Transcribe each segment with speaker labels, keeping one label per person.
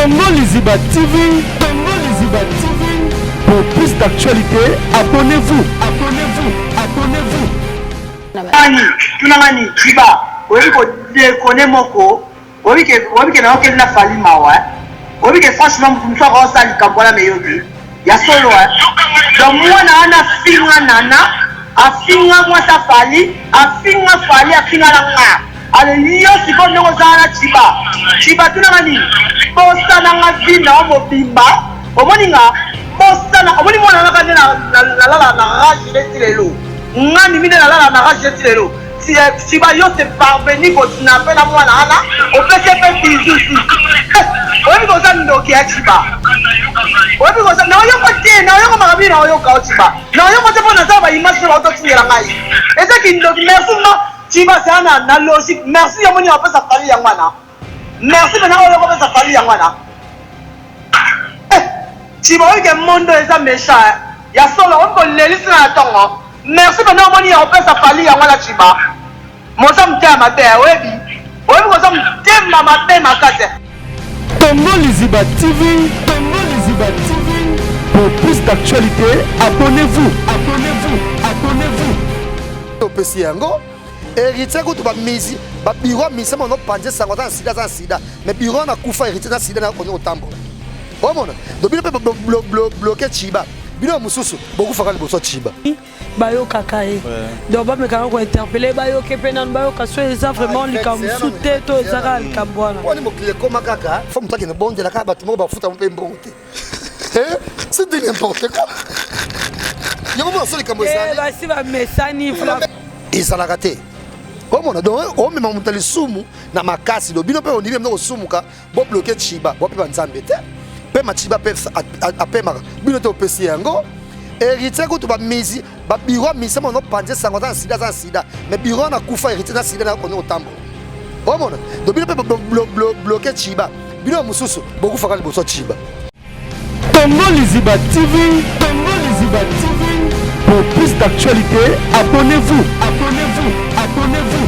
Speaker 1: Congo Liziba TV, Congo Liziba TV. Pour plus d'actualités, abonnez-vous, abonnez-vous, abonnez-vous.
Speaker 2: Nani, tuna ngani, Chiba, oyebi ko déconner moko, oyebi ke oyebi ke nayoki na Fally mawa, eh? Oyebi ke franchement mutu mosusu akosala likambo wana mais yo te. Ya solo eh? Donc mwana wana afinga Nana, afinga mwasi ya Fally, afinga Fally, afinga na nga. Ale yo sikoyo ndenge oza wana Chiba, Chiba tuna nga nini? Bosana nga vie na yo mobimba, omoni nga bosana, omoni mwana wana kaka nde nalala na rage neti lelo. Nga mimi nde nalala na rage neti lelo. Chiba yo c'est parvenu ko snapper na mwana wana, opesi ye mpe bisous susu. Oyebi koza ndoki ya Chiba. Oyebi koza na oyoko te, na oyoko makambo nini na oyoka o Chiba. Na oyoko te mpo naza ba image oyo baototindela ngai. Eza kindoki merci ma Chiba c'est na na logique. Merci yo moni opesa Fally yango wana. Merci pena oyo kopesa Fally yango wana. Eh, Chiba oyo ke mondo eza méchant eh. Ya solo oyo kolelisi na tongo. Merci pena omoni ya kopesa Fally yango wana Chiba. Moza motema mabe eh, oyebi. Oyebi koza motema mabe makasi.
Speaker 1: Congo Liziba TV, Congo Liziba TV. Pour plus d'actualités, abonnez-vous, abonnez-vous, abonnez-vous.
Speaker 3: Opesi yango héritier kutu bamisi babiro ya misa mono panze sango aza na sida aza na sida mais biro wana akufa héritier na sida na kondi kotambola omona do bino mpe bloke chiba bino mosusu bokufaka liboso ya chiba
Speaker 4: bayokaka ye donc bamekaka kointerpele bayoke mpe nanu bayoka so eza vraiment ah, likambo mosusu te to eza kaka likambo wana
Speaker 3: mponi mokili ekoma kaka fo moto akende bondela kaka bato moko bafuta mpe mbongo te eh, c'est du n'importe quoi yango mona so likambo
Speaker 4: ezali eh, basi bamesani
Speaker 3: ezalaka te omona donc omema moto ya lisumu na makasi do bino mpe ondimi mno kosumuka bobloke chiba bopema nzambe te pema chiba mpe apemaka bino te opesi yango héritier kutu bamisi babiro ya misa mono panze sango aza na sida aza na sida mais biro wana akufa héritier na sida na kondi kotambola omona do bino mpe bloke chiba bino mosusu bokufaka liboso ya chiba
Speaker 1: Congo Liziba TV, Congo Liziba TV. Pour plus d'actualités, abonnez-vous, abonnez-vous, abonnez-vous.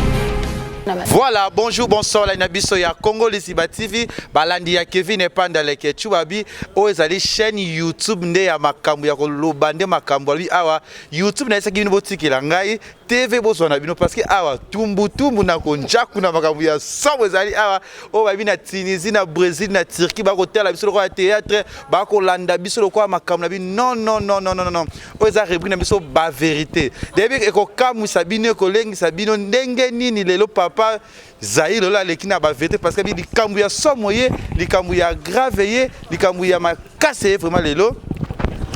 Speaker 5: Voilà, bonjour, bonsoir, la biso ya Congo Liziba TV, balandi ya Kevin Epanda leke Chubabi, oyo ezali chaîne YouTube nde ya makambo ya koloba nde makambo alobi awa YouTube nayesaki bino botikela ngai TV bozwa na bino parce que awa tumbu tumbu na konjaku na makambo ya somo ezali awa oyo babi na Tunisie na Brésil na Turquie bakotala biso lokola théâtre bakolanda biso lokola makambo na bino non non non non non non oyo eza rubrique na biso ba vérité deyebi ekokamwisa bino ekolengisa bino ndenge nini lelo papa Zaïre lelo aleki na ba vérité parce que likambo ya somo ye likambo ya grave ye likambo ya makasi ye vraiment lelo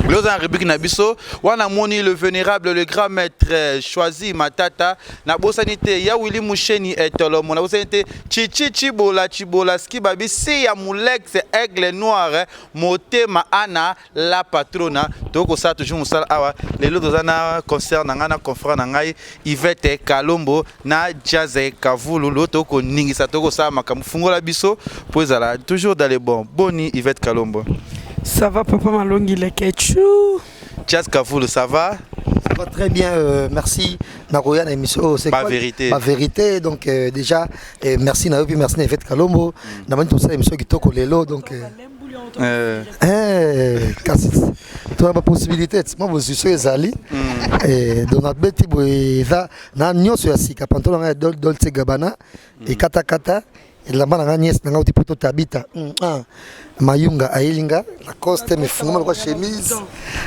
Speaker 5: lelo oza na rubrique na biso wana moni le vénérable le grand maître euh, choisi matata nabosani te ya willi musheni etolomo nabosani te chichi chibola chibola ski babi si ya mulex aigle noir motema ana la patrona tokosala toujours mosala awa lelo toza na concert na ngai na confrère na ngai Yvette Kalombo na Jazz Kavulu lelo tokoningisa tokosala makambo fungola biso mpo ezala toujours dans le bon boni Yvette Kalombo
Speaker 4: ça va papa malongi lekechou
Speaker 5: Jazz Kavulu ça va
Speaker 3: Ça va très bien, euh, merci. Nakoya na émission, oh, c'est
Speaker 5: quoi vérité.
Speaker 3: Ma vérité, donc euh, déjà, euh, merci na puis merci na Yvette Kalombo. Mm. Na mani tosala émission kitoko lelo, donc euh,
Speaker 5: Eh.
Speaker 3: Eh, kasi toza ba possibilité mwa bozwi soki ezali mm. eh, donc nabeti boye eza na nyonso ya sika pantalon na ngai ya dolce gabana mm. ekatakata elamba na ngai niese na ngai uti poto tabita mm, ah. mayunga ayeli nga lacoste mefungama lokwa chemise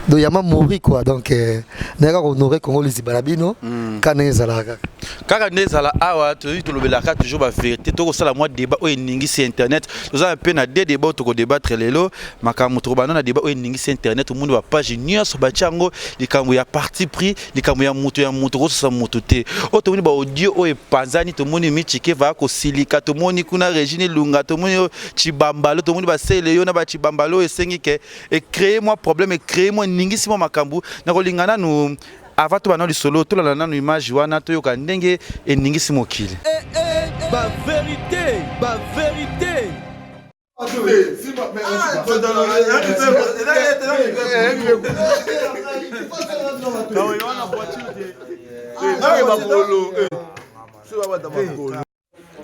Speaker 3: donc yama mori quoi donc eh, nayaka kohonore congo liziba na bino ka ndenge ezalaka kaka
Speaker 5: Kaka nde ezala awa toyebi tolobelaka toujours ba verité tokosala mwa débat oyo eningisi internet toza mpe na deux débat oyo tokodébattre lelo makambo tokobanda na débat oyo eningisi internet omoni ba page nyonso batia yango likambo ya parti pris likambo ya moto ya moto kososa moto te oyo tomoni ba audio oyo epanzani tomoni michikeva kosilika tomoni kuna Regine Ilunga tomoni oyo Chibambalo tomoni basele yo na ba Chibambalo oyo esengi ke ecree mwa problème ecree mwa eningisi mwa makambo nakolinga nanu Avant tobanda lisolo, tolanda nanu image wana toyoka ndenge eningisi mokili.
Speaker 1: Eh eh, ba verite, ba verite.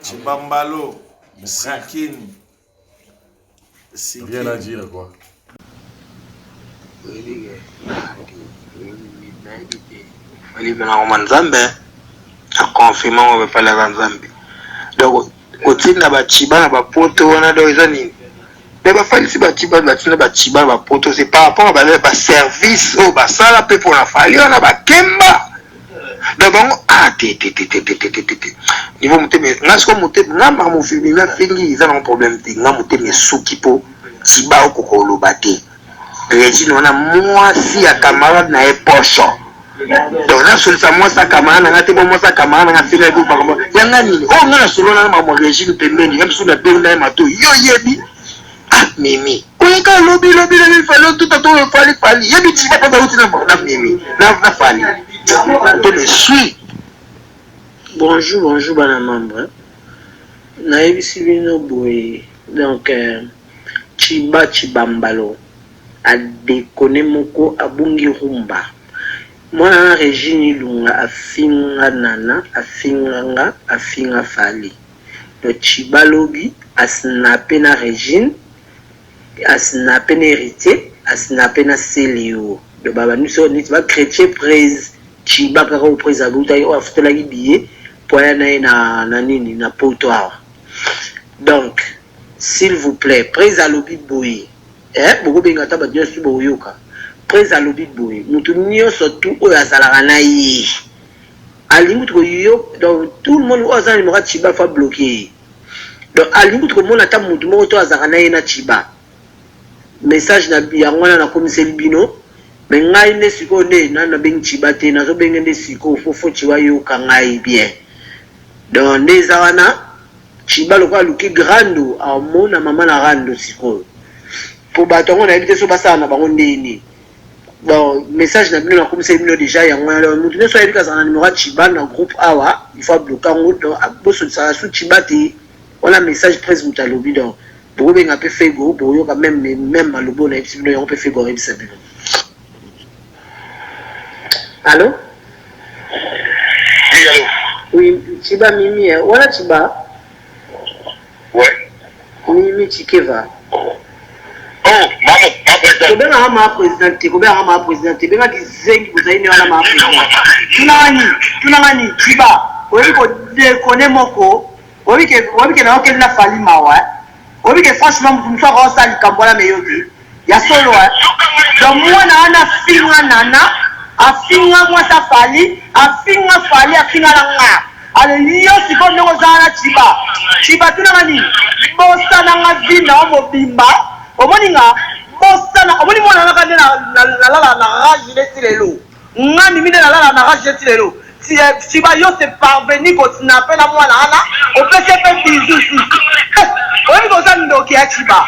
Speaker 6: Chibambalo, Moukakin. Rien à dire quoi.
Speaker 7: Oyebi ke nayebi te fali mpe nakoma nzambe na confirme yango mpe fali aza nzambe donc kotinda bachiba na bapoto wana donc eza nini me bafalisi bachiba batinda bachiba na bapoto se par rapport ya baservice oyo basala mpe mpona fali wana bakemba donc bango ah te te te te te te te te niveau motema nga sikoyo motema nga makambo mimi afingi eza nango problème te nga motema esuki mpo Tshiba okoka koloba te Regine wana mwasi ya camarade na ye poso donc nasolisa mwasi ya camarade na nga te bo mwasi ya camarade na nga afinga ye makambo ya nga nini oyo nga nasolola na makambo Regine pembeni ya mosusu nabenda ye mato yo yebi ah mimi oyeka lobi lobi lobi fali otuta to fali fali yebi Tshiba mpo bauti na mimi na fali to me suis.
Speaker 8: Bonjour bonjour bana membre nayebisi bino boye donc tshiba tshibambalo a deconne moko abungi rumba mwana na regine ilunga afinga nana afinga nga afinga fally donc tshiba lobi a snape na regine a snape na heritier a snape na celeo donc ba bandi biso neti ba chretien prez Tshiba kaka oyo prez alutaki oyo afutelaki billet po aya naye na na nini na poto awa donc s'il vous plait prez alobi boye eh boko benga ata batu nionso tout bokoyoka prez alobi boye mutu nionso tout oyo azalaka na ye alingi kutu koyoka donc tout le monde oyo aza na numero ya Tshiba faut bloquer ye donc alingi kutu komona ata mutu moko to azalaka na ye na Tshiba Message na yango wana nakomiseli bino mais ngai nde sikoyo nde nanu nabengi tshiba te nazo benge nde sikoyo po faut tshiba ayoka ngai bien donc nde eza wana tshiba lokola aluki grando amona mama na rando sikoyo po bato yango nayebi te so basala na bango ndenge nini donc message na bino nakomiseli bino deja yango wana donc moto nyonso ayebi kazala na numero ya tshiba na groupe awa il faut abloka yango donc bosolisaka su tshiba te wana message presse moto alobi donc Bokobenga pe Fego bokoyoka meme meme maloba oyo nayebisi bino yango pe Fego akoyebisa bino. Allo?
Speaker 9: Oui, allo.
Speaker 8: Oui, Tshiba Mimi, eh. Wana Tshiba?
Speaker 9: Ouais.
Speaker 8: Mimi Tshikeva.
Speaker 9: Oh, maman, ma présidente.
Speaker 8: Kobenga nga ma présidente te, kobenga nga ma présidente te, benga kizengi bozali ne wana ma présidente.
Speaker 2: Tuna nga nini? Tuna nga nini? Tshiba, oyebi ko deconner moko. Oyebi ke oyebi ke nayokeli na Fally mawa hein. Oyebi ke franchement mutu mususu akoki kosala likambo wana mais yo te. Ya solo hein. Donc mwana wana afinga Nana, afinga mwasi ya Fally, afinga Fally, afinga na nga. Alors yo sikoyo ndenge oza wana Tshiba, Tshiba tuna nga nini? Bosana nga vie na yo mobimba. Omoni nga? Bosana, omoni mwana wana kaka nde na nalala na rage neti lelo. Nga mimi nde nalala na rage ti lelo Tshiba yo se parvenu ko snapper na mwana wana opesi ye pe bisou susu eh, oyebi koza ndoki ya Tshiba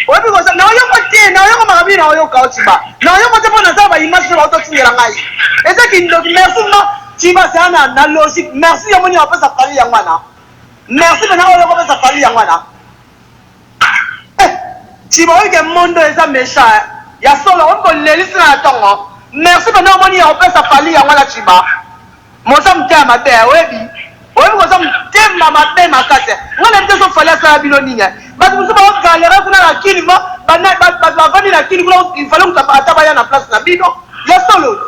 Speaker 2: oyebi koza na oyoko te na oyoko makambo na oyoka o Tshiba na oyoko te mpo naza ba image na ototindela ngai eza kindoki merci ma Tshiba c'est na na logique merci yo moni opesa fali yango wana merci pena oyo okopesa fali yango wana Eh Tshiba oyebi ke monde oyo eza mechant hein ya solo okomi kolelisi nga na tongo merci penda omoni ya kopesa Fally yango wana Tshiba moza motema mabe hein oyebi oyebi koza motema mabe makasi hein nga nayebi te so Fally asala bino nini hein bato mosusu bao galere kuna na kin va bato bavandi na kin kuna il fallait kutu ata baya na place na bino ya solo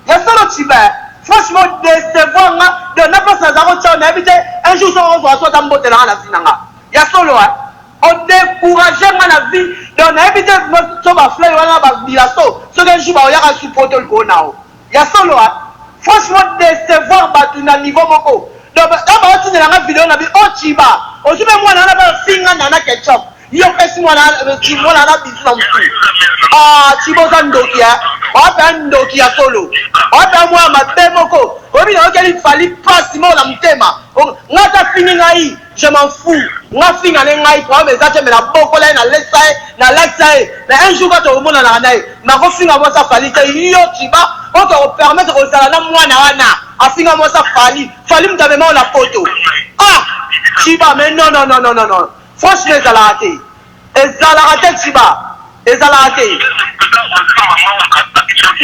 Speaker 2: ya solo Tshiba hein franchement decevoir nga donc na place naza kotia nayebi te un jour soki okozwa so ata mbote na nga na vie na nga Ya solo hein. O decourager nga na vie donc nayebi te so ba fleur wana ba bilaso soki un jour bakoyaka su poto likolo nao. Ya solo hein. Franchement decevoir batu na niveau moko donc tango baotindela nga video na bi oh Tshiba ozwi pe mwana wana pe ofinga Nana Ketchup yo opesi mwana mwana wana bisou na mutu ah Tshiba oza ndoki hein oza penza ndoki ya solo oza penza mwana mabe moko oyebi nayokeli Fally pasi moko na motema nga ata afingi ngai Je m'en fous nga finga ne ngai problème eza te mais na bokola ye na lesa ye na latisa ye mais un jour kaka tokomonanaka na ye mais akofinga mwasi ya Fally te yo Tshiba oke ko permettre kozala na mwana wana afinga mwasi ya Fally Fally mutu amema yo na poto ah Tshiba mais non non non non non franchement ezalaka te Ezalaka te tshiba ezalaka te.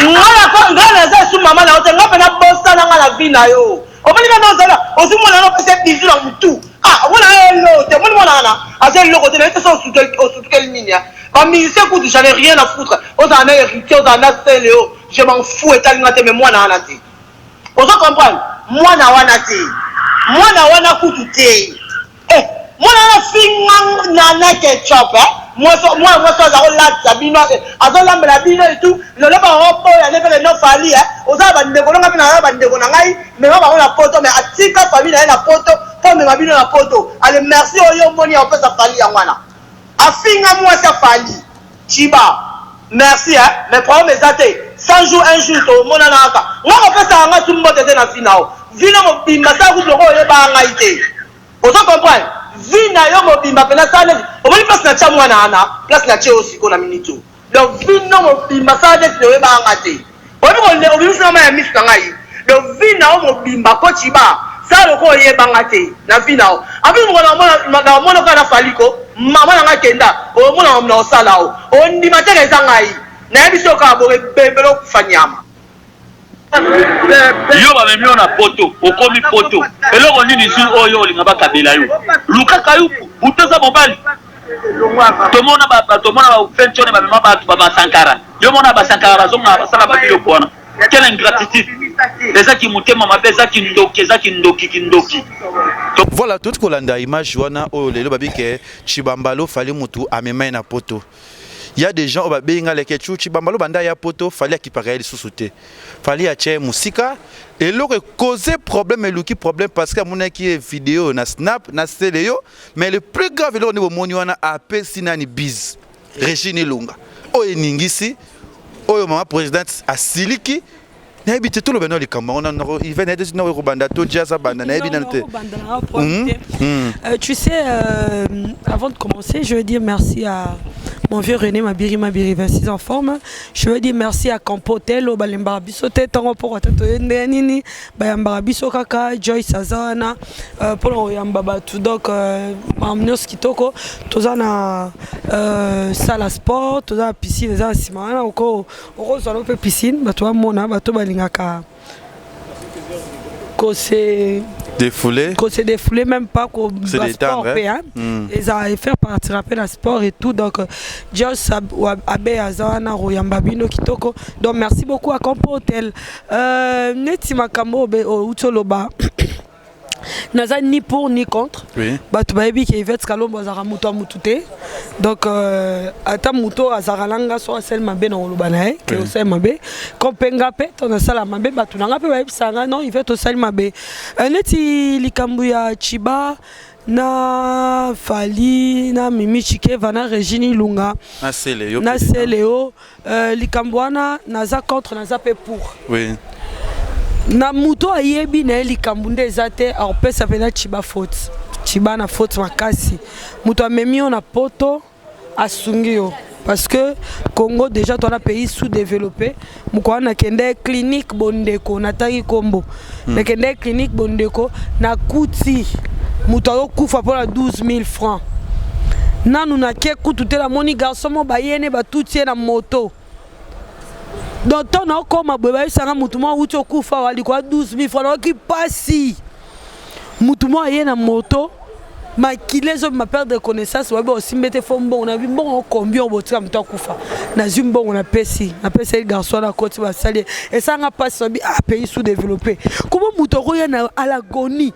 Speaker 2: Nga naza esu mama na yo te nga pena bosana nga na vie na yo omoni nga nde ozala ozwi mwana na opesa bizu na mutu. Ah, mwana eloko te, mwana mwana wana aza eloko te, nayebi te soki osutukeli nini. Ba musicien kutu j'en ai rien à foutre. Ozala na héritier, ozala na Saint Léo, je m'en fous etali nga te mais mwana wana te. Ozo comprendre? Mwana wana te. Mwana wana kutu te. Eh, mwana wana finga nana ketchup eh? Mwana mwasi aza kolatisa bino, azolambela bino et tout. Lelo baoboya nde mpe no Fally eh? Oza na bandeko na ngai mpe na bandeko na ngai, mema bango na poto, mais atika famille na ye na poto mpo amema bino na poto. Ale merci oyo omoni ya kopesa Fally yango wana. Afinga mwasi ya Fally. Tshiba merci hein, mais problème eza te, 100 jours un jour tomonana kaka. Nga kopesaka nga su mbote te na vie na yo. Vie na mobimba sala kutu lokola oyebaka ngai te. Ozo comprendre? Vie na yo mobimba pena sala neti omoni place na tia mwana wana, place na tie yo sikoyo na minute oyo. Donc vie no mobimba sala neti oyebaka nga te. Oyebi ko obimisi nga mayi ya misu na ngai. Donc vie na yo mobimba ko Tshiba sala lokola oyeba nga te na vie na yo. En plus mokolo na komona kaka na Fally ko maman na nga kenda omona makambo na kosala yo. Ondima te ke eza ngai. Nayebisi yo kaka boye ebembe okufa nyama.
Speaker 6: Yo bamemi yo na poto, okomi poto, eloko nini zui oyo olinga bakabela yo? Luka kayuku, butu eza mobali. Tomona ba tomona ba fenchone bamema bato ba basankara. Yo mona basankara bazonga basala ba biloko wana. Quelle ingratitude! Eza ki motema mabe, eza kindoki, eza kindoki, kindoki.
Speaker 5: Voilà, tout kolanda image wana oyo lelo babi ke Tshibambalo Fally mutu amema ye na poto. Il y a des gens oyo babengi nga Leketchou, Tshibambalo banda ya poto Fally akipaka ye lisusu te. Fally atia ye mosika, eloko e causer problème eluki problème parce que amonaki ye video na Snap na Celeo, mais le plus grave eloko nde bomoni wana apesi nani bise Regine Ilunga oyo eningisi oyo mama présidente asiliki. Nayebi te toloba nano likambo yango nano Yvette, nayebi te nako ekobanda to jazz abanda, nayebi nano te.
Speaker 4: Tu sais, avant de commencer, je veux dire merci à mon vieux René Mabiri Mabiri 26 en forme. Je veux dire merci à Campotel, Balemba biso te tango pour tato nini, bayamba biso kaka Joyce Azana pour yamba batu donc nyonso kitoko toza na salle à sport, toza na piscine eza na nsima wana oko okozwa mpe piscine bato bamona bato balingaka kose
Speaker 5: défouler,
Speaker 4: ko se défouler même pas ko
Speaker 5: Se
Speaker 4: ba
Speaker 5: détendre,
Speaker 4: sport pe
Speaker 5: hein.
Speaker 4: Hein. Eza faire partir après la sport et tout, donc Joyce Abe aza wana koyamba bino kitoko. Donc merci beaucoup à Campo Hotel. Neti makambo outi oloba, naza ni pour ni contre. Bato bayebi ke Yvette Kalombo azalaka moto ya motu te, donc ata moto azalaka na nga so asali mabe na koloba na ye ke osali mabe, ko mpe nga mpe to nasala mabe, bato na nga mpe bayebisaka nga non, Yvette osali mabe. Neti likambo ya Tshiba na Fally na Mimi Tshikeva na Regine Ilunga
Speaker 5: na Sele yo
Speaker 4: na Seleo, likambo wana naza contre, naza mpe pour. Na moto ayebi na ye likambo nde eza te, akopesa mpena Tshiba faute, Tshiba na faute makasi. Moto amemi yo na poto, asungi yo, parce que Congo déjà toza pays sous-développé. Moko wana nakende clinique Bondeko, natangi nkombo, nakende clinique Bondeko, nakuti moto azokufa mpona 12 000 francs. Nanu nake kutu te, namoni garçon mo bayene batuti ye na moto. Donc ntango naokoma boye, bayebisanga motu moko awuti okufa wa likolo ya 12 000 francs. Naoki pasi, motu moko aye na moto, makili ezobima, perdre connaissance, babi osimbi te fo mbongo. Nabi mbongo combien botika moto akufa? Nazwi mbongo, napesi, napeseli garçon wana, akoti, basali ye. Esalanga mpasi, babi ah, pays sous développé, comment moto akoya na à l'agonie,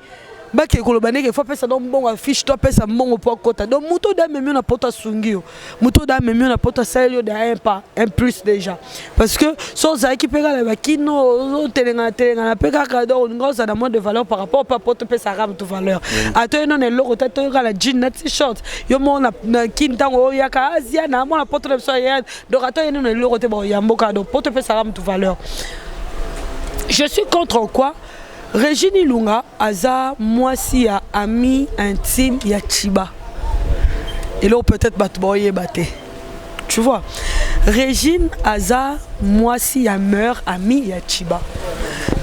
Speaker 4: bakee koloba ndenge fo apesa donc mbongo, affiche to apesa mbongo mpo akota. Donc moto oyo amemi yo na poto, asungi yo, moto oyo amemi yo na poto, asaleli yo da un pas un plus déjà, parce que so ozalaki mpe kaka na bakino, otelengana telengana mpe kaka, donc olinga ozala na moins de valeur par rapport pa poto opesaka moto valeur. Ata oyo nano eloko te, toyoka na jean na t-shirt, yo moko na kini ntango oyaka Asia na mona poto na biso ya, donc ata oyo nano eloko te, baoyamboka. Donc poto opesaka moto valeur. Je suis contre quoi? Régine Ilunga aza mwasi ya ami intime ya Tshiba, eloko peut-être bato baoyeba te. Tu vois, Régine aza mwasi ya meilleur ami ya Tshiba,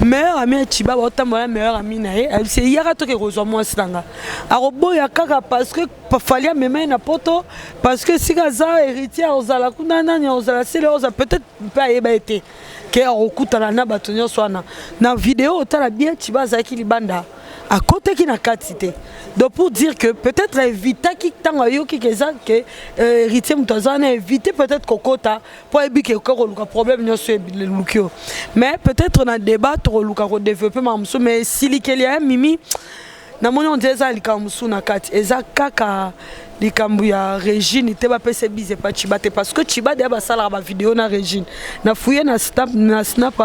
Speaker 4: meilleur ami ya Tshiba, baotambola, meilleur ami na ye ayebisi yaka toke kozwa mwasi na nga, akoboya kaka parce que Fally amema ye na poto, parce que esika aza héritier ozala kuna, nani ozala sele oza peut-être mpe ayeba ye te ke akokutana na bato nyonso wana. Na video otala bien, Tshiba azalaki libanda. Akotaki na kati te. Donc pour dire que peut-être evitaki ntango ayoki ke eza ke euh, héritier moto aza wana éviter peut-être kokota mpo ayebi ke okoki koluka problème nyonso eluki yo. Mais peut-être na débat tokoluka kodévelopper makambo mosusu mais esilikeli ya Mimi namoni on dirait eza likambo mosusu na kati eza kaka likambo ya Régine te bapesa bise epa Chiba te parce que Chiba deya basalaka bavideo na Régine na fouye na snap, na snap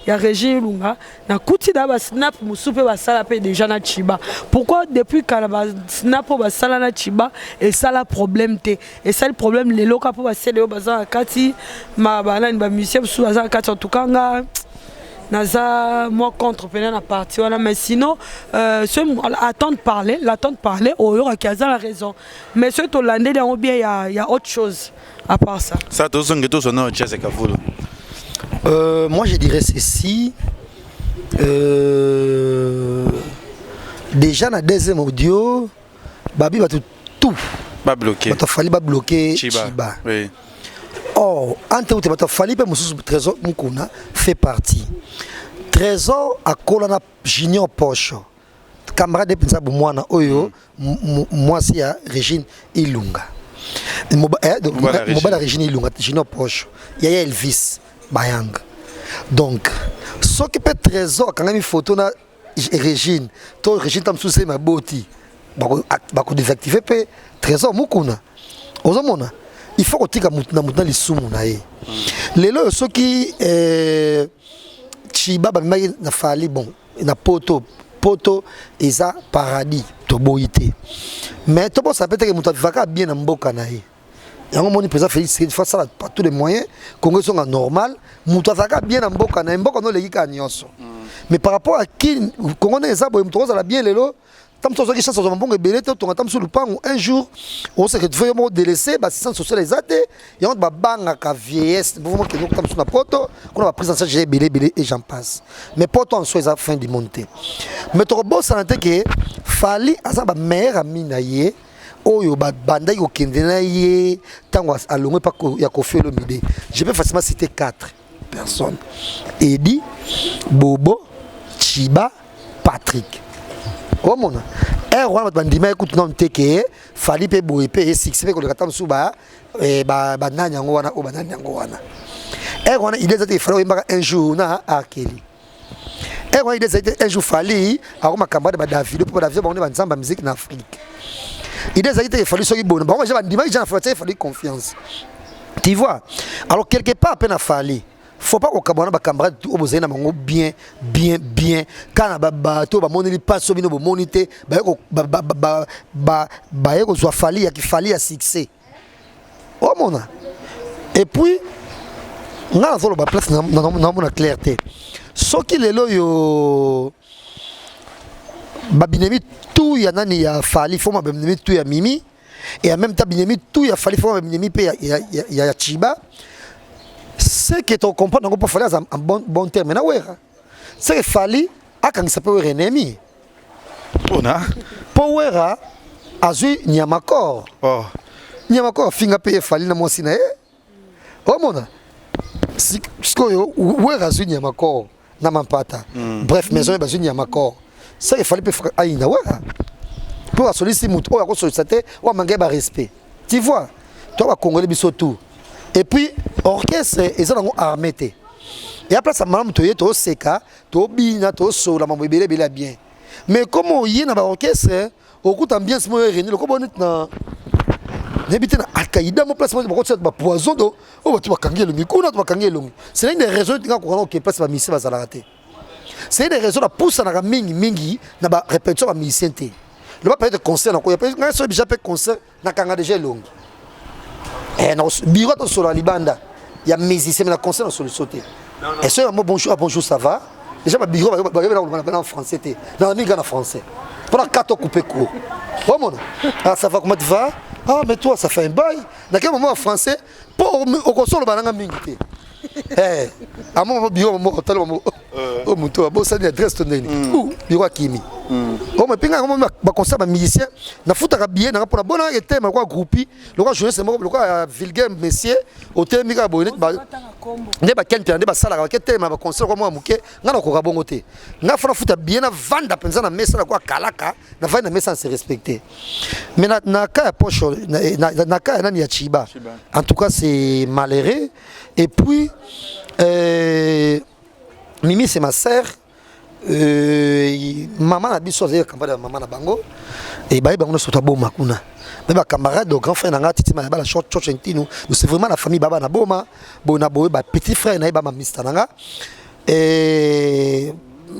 Speaker 4: ya Régine Ilunga nakuti na basnap mosusu mpe basala mpe déjà na Chiba. Pourquoi depuis kala basnap oyo basala na Chiba esala problème te esali problème lelo ka mpo basele oyo baza na kati ma banani bamusicien mosusu baza na kati en tout cas nga naza moi contre pena na parti wana mais sinon euh, soki attendre parler l'attendre parler oyokaki aza na raison mais soki tolandeli yango bien ya, ya autre chose à part ça.
Speaker 5: Ça tozonge tozona Jazz Kavulu.
Speaker 3: Moi je dirais ceci déjà na deuxième audio babi bato tout
Speaker 5: babloqué
Speaker 3: bato afali babloqué
Speaker 5: Chiba.
Speaker 3: Chiba.
Speaker 5: Oui.
Speaker 3: Or entre autres bato afali mpe mosusu Trésor Mukuna fait partie. Trésor akola na Junior Poche camarade mpenza bomwana oyo mwasi ya Régine Ilunga. Donc,
Speaker 5: Mobali ya Régine.
Speaker 3: Mobali ya Régine Ilunga Junior Poche yaya Elvis Bayanga. Donc soki mpe Trésor akangami photo na Régine to Régine ta mosusu maboti bakodésactive mpe Trésor Mukuna ozomona il faut kotika mutu na mutu na lisumu na ye lelo oyo soki Chiba bamemaki na Fali bon na poto poto eza paradis toboyi te mais tobosana mpe teke moto avivaka bien na mboka na ye yango moni président Félix Tshisekedi faut asala par tous les moyens Congo ezonga normal moto azalaka bien na mboka na ye mboka no oleki kaka nyonso mais par rapport à ki Congo ndenge eza boye moto kozala bien lelo ta mosu ozwaki chance ozwa mabongo ebele te otonga ta mosu lupango un jour ose retrouve yo moko délaissé baassistance sociale eza te yango babangaka vieillesse bovomokende okuta mosu na poto kuna baprise en charge eza ebele ebele et j'en passe mais poto en soi eza fin du monde te mais tokobosana te ke Fali aza bameilleur ami na ye oyo babandaki kokende na ye ntango alongwe pa ya Koffi Olomide. Je peux facilement citer quatre personnes: Edi, Bobo, Chiba, Patrick. Omona ere wana bato bandima ekutu nanu te ke Fali mpe boye mpe esuccès mpe koleka ta mosusu banani yango wana oyo banani yango wana ere wana idée eza te Fali oyembaka un jour na akeli ere wana idée ezali te un jour Fali akoma camarade ba Davido mpo Davido bango nde banzambe ya musique na Afrique. Idée ezali te Fali soki boye bango deja bandimaki deja na Fali batia Fali confiance, tu vois. Alors quelque part mpe na Fali faut pas kokabwana bacamarade oyo bozali na bango bien bien bien kaka na bato bamoneli mpasi oyo bino bomoni te baye kozwa Fali ya kifali ya succès omona. Et puis nga nazoloba place namona clair te soki lelo oyo babinemi tout ya nani ya Fali foma babinemi tout ya Mimi et en même temps binemi tout ya Fali foma babinemi mpe ya Chiba, c'est que tocomprendre yango mpo Fali aza en bon terme na Wera, c'est que Fali akangisa mpe Wera ennemi.
Speaker 5: Mpona?
Speaker 3: Mpo Wera azwi Nyamakor.
Speaker 5: Oh.
Speaker 3: Nyamakor afinga mpe ye Fali na mwasi na ye omona sikoyo Wera azwi Nyamakor na Mampata. Bref, maison ye bazwi Nyamakor, c'est que Fali mpe ayina Wera mpo asolisi motu oyo akosolisa te oyo amange barespect, tu vois. To bakongole biso tout et puis orchestre eza nango armé te eya place ya malamu toye toseka tobina tosola mambo ebele ebele ya bien mais comme oye na baorchestre okuta ambiance moko ereni lokola neti na nayebi te na alkaïda mo place moko bakotia bapoison do oyo bato bakangi elongi kuna to bakangi elongi. C'est une des raisons tinga kokana oke place bamusicien bazalaka te. C'est une des raisons napusanaka mingi mingi na barépétition bamusicien te loba peut-être concert nakoya ngai soki déjà mpe concert nakanga déjà elongi biro tosola libanda ya musicien mais na concert na solution te et soki bamo bonjour, ah, bonjour, ça va. Déjà babiro bayebela koloba na français te na mingi na français mpona kata couper court omona ah, ça va, comment tu vas, ah mais toi, ça fait un bail na quel moment en français mpo okosoloba nanga mingi te. Amo biro moko tala mo. Oyo moto abosani adresse to ndeni biro akimi. Omo epi ngai yango baconcert bamusicien nafutaka billet nanga mpona bona etema lokola groupie, lokola journaliste moko, lokola vulgaire monsieur otelemi kaka boye neti nde bakente nde basalaka baketelema baconcert lokola mwa moke. Ngai nakoka bongo te. Ngai fo nafuta billet, navanda mpenza na mesa lokola kalaka, navandi na mesa na se respecter. Mais na cas ya poche na cas ya nani ya Chiba, en tout cas c'est malheureux. Et puis Mimi, c'est ma sœur, maman na biso azali camarade ya mama na bango e baye bango nyonso aboma kuna me bacamarade. Donc grand frère na nga Titi Mayabala, short church ntinu. Donc c'est vraiment la famille baba na boma boye na boye, ba petit frère na ye, bamamista na nga. Et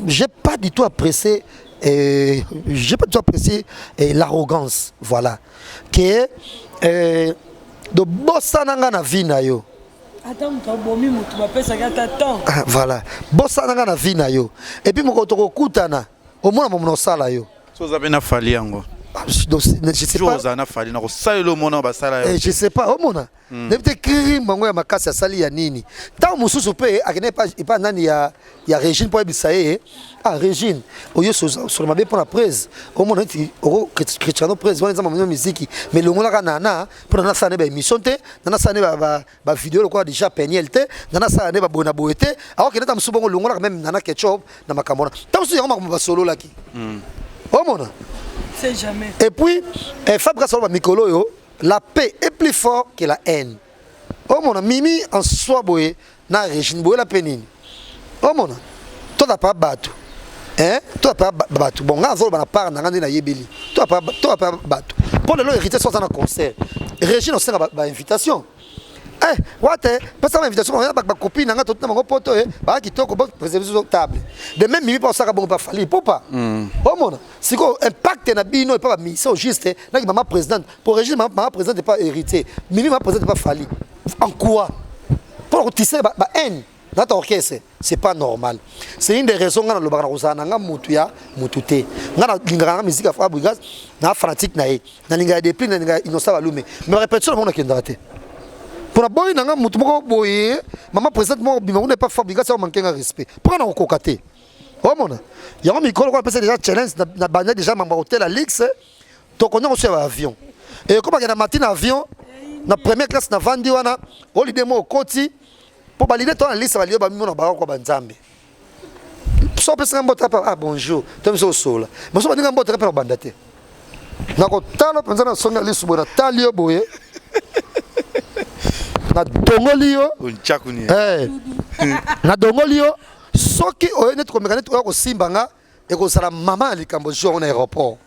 Speaker 3: j'ai pas du tout apprécié, j'ai pas du tout apprécié l'arrogance, voilà, que de bosana nga na vie na yo.
Speaker 4: Ata moto abomi motu, bapesaki ata temps.
Speaker 3: Ah, voilà, bosana nga na vie na yo et puis mokolo tokokutana, omona momo na osala yo.
Speaker 5: So oza mpe na Fally yango.
Speaker 3: Ah, donc, je sais
Speaker 5: jour
Speaker 3: pas.
Speaker 5: Ozala na Fally na kosalela omona basala yo.
Speaker 3: Eh, je sais pas, omona nayebi te crime yango ya makasi asali ya nini. Ntango mosusu mpe akende epa nani ya Régine mpo ayebisa ye: ah Régine, oyo solo mabe mpo na prese, omona neti oko Cristiano prese wana eza mamino miziki, mais longolaka nana mpo na nasala ne baémission te, na nasala ne bavideo lokola déjà Peniel te, na nasala ne baboye na boye te. Akokende ta mosusu bongo, longolaka même Nana Ketchup na makambo wana. Ntango mosusu yango makambo basololaki, omona.
Speaker 4: C'est jamais.
Speaker 3: Et puis, Fabrice aloba mikolo oyo, la paix est plus fort que la haine. Omona Mimi en soi boye na Régine boye la paix nini? Omona toza pa bato, hein, toza pa bato. Bon, nga azoloba na part na nga nde nayebeli. Toza pa bato mpo lelo héritier so aza na concert, Régine osenga ba invitation. Eh, wate pesa ba invitation ba copine na nga totina bango poto e baa kitoko, bo préserver biso table. De même Mimi mpo osaka bongo bafali popa. Omona sikoyo impact na bino epa bamusicien au juste naki mama présidente pour Régine, mama présidente epa héritier, Mimi mama présidente epa Fally. En quoi mpona kotise ba haine nata orchestre? C'est pas normal. C'est une des raisons nga nalobaka na kozala na nga mutu ya mutu te. Nga nalingaka nanga musique ya Fabregas, na fanatique na ye, nalingaka Depuis, nalingaka Innocent Balume, mais répétition na bango nakendaka te mpona boyi na nga mutu moko boye, mama présidente moko bima kuna epa Fabregas ayo manke nga respect mpona na kokoka te. Omona yango mikolo kwa apesa déjà challenge na banda déjà mambo ya hotel ya luxe, tokonya koso ya baavion ekomaka na mati na avion na première classe, navandi wana olide mo okoti mpo balide to na liste balide bamimona bakakwa banzambe. So opesanga mbote apa, ah bonjour, to biso osola moso baninga mbote mpe na banda te, nakotala mpenza na songi ya lisu boye, natali yo boye, nadongoli yo.
Speaker 5: Onchakuni.
Speaker 3: Eh, nadongoli yo. Soki oye neti komeka neti oya kosimba nga, ekozala mama ya likambo jour yango na aéroport.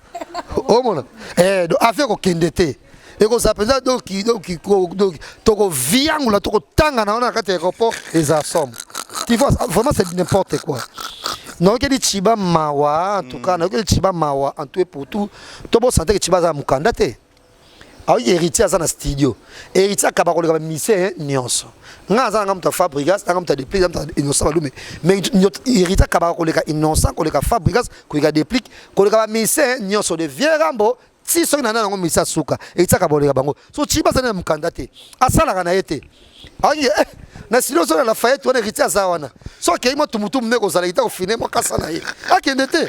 Speaker 3: Omona, eh, donc avion ekokende te, ekozala mpenza doki tokoviangula, tokotanga na wana na kati ya aéroport, ezala somme. Tu vois, vraiment c'est n'importe quoi. Nayokeli Chiba mawa en tout cas, nayokeli Chiba mawa en tout et pour tout. Tobosana te ke Chiba aza na mokanda te. Aoki héritier aza na studio, héritier akaba koleka bamusicien nyonso. Nga aza nanga moto ya Fabrigas, nanga moto ya Deplick, moto ya Innocent Balume, mais héritier akabaka koleka Innocent, koleka Fabrigas, koleka Deplick, koleka bamusicien nyonso de vieux Rambo ti soki na nani yango musicien asuka, héritier akaba koleka bango. So Chiba azali na mokanda te, asalaka na ye te. Aoki na studio ozo na Lafayette wana, héritier aza wana. So akei mwa tumutumu nde kozala ita kofine mwa kasa na ye, akende te.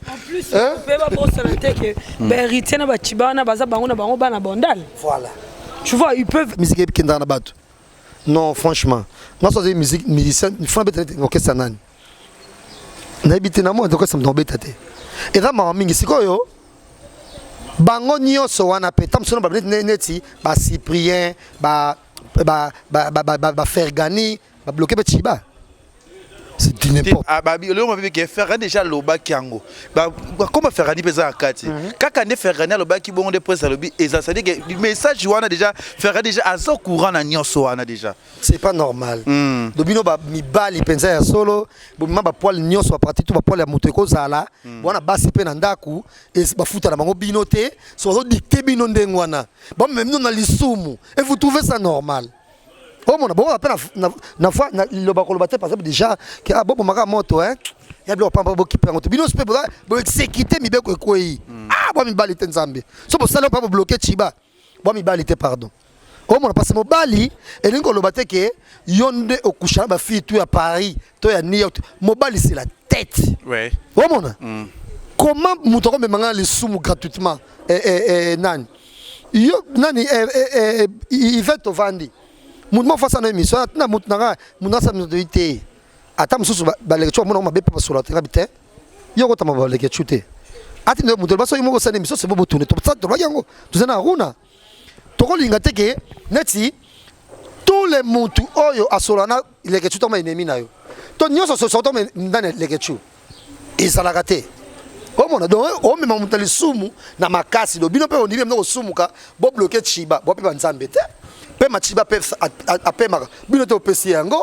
Speaker 4: En plus mpe babosana te ke bahéritier na bachiba wana baza bango na bango bana Bandal.
Speaker 3: Voilà.
Speaker 4: Tu vois, ils peuvent
Speaker 3: Musique ekendaka na bato. Non, franchement, nga so azali musique musicien fana beta neti orchestre nani nayebi te, na mona orchestre moto obeta te, eza mawa mingi. Sikoyo bango nyonso wana mpe ta mosusu na neti neti bacyprien, bafergani, babloke mpe Chiba, c'est du n'importe.
Speaker 5: Eloko mabe ke Ferrani déjà alobaki yango, bakoma Ferrani mpe eza na kati kaka nde Ferrani alobaki bongo nde presse alobi eza, c'est-à-dire que message wana déjà Ferrani déjà aza au courant na nyonso wana déjà.
Speaker 3: C'est pas normal. Do bino bamibali mpenza ya solo, bomema bapoils nyonso, baparti to bapoils ya moto ekozala wana, basi mpe na ndako bafuta na bango bino te, so bazodicte bino ndenge wana, bamema bino na lisumu et vous trouvez ça normal? Omona bongo mpe na fois na liloba koloba te, par exemple déjà ke ah bobomaka moto hein, ya biloko pamba, bokipe yango te. Bino mpe boexécute mibeko ekwei. Ah, bwa mibali te, Nzambe, so bosali mpe bobloke Chiba, bwa mibali te, pardon. Omona parce mobali elingi koloba te ke yo nde okusha na bafille tout ya Paris to ya New York. Mobali, c'est la tête. Omona comment moto akomema nga lisumu gratuitement? Nani yo, nani Yvette ovandi moto moko asala na émission atina moto na nga, moto asala moto te, ata mosusu baleke cu bamona mabe mpe basola te, ngabi te, yo okotama baleke cu te, ati nde moto basoki moko osala émission sebo botune tolobaki yango, toza na Aruna, tokolinga te ke neti tous les mutu oyo asola na Lekechu toma ennemi na yo to nyonso soso to nani Lekechu, ezalaka te. Omona, donc omema moto na lisumu na makasi. Do bino mpe ondimi bino kosumuka, bobloquer Chiba, bope banzambe te, mpe Chiba mpe apemaka bino te, opesi yango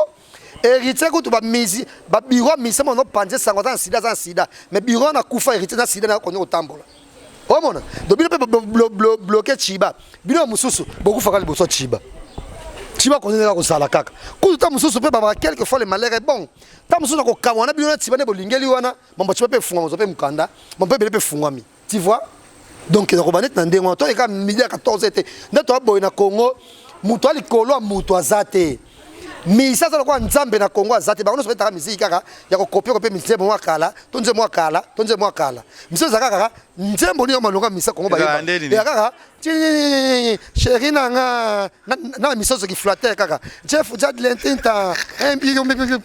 Speaker 3: Héritier kutu bamisi babiro ya misa mono panze sango aza na sida, aza na sida, mais biro wana akufa, Héritier na sida na kondi kotambola. Omona, do bino mpe bloquer Chiba, bino ya mosusu bokufaka liboso ya Chiba. Chiba kondendeka kozala kaka kutu ta mosusu mpe babaka quelque fois le malheur est bon. Ta mosusu na kokanga wana, bino na Chiba nde bolingeli wana mambo. Chiba mpe efungwama, ozwa mpe mokanda, mambo mpe ebele mpe efungwami, tu vois. Donc nakoba neti na ndenge wana, toyeka midi ya 14 te nde toya boye na Congo. Moto ya likolo ya moto aza te, misa aza lokola Nzambe na Congo aza te. Bango nyonso betaka misiki kaka ya kocopier copier nzembo mwa kala to nzembo mwa kala to nzembo mwa kala. Misa eza kaka nzembo nini malonga, misa Congo
Speaker 5: bayeba
Speaker 3: kaka chéri na nga na miso soki flatter kaka Jeff Jadlentinta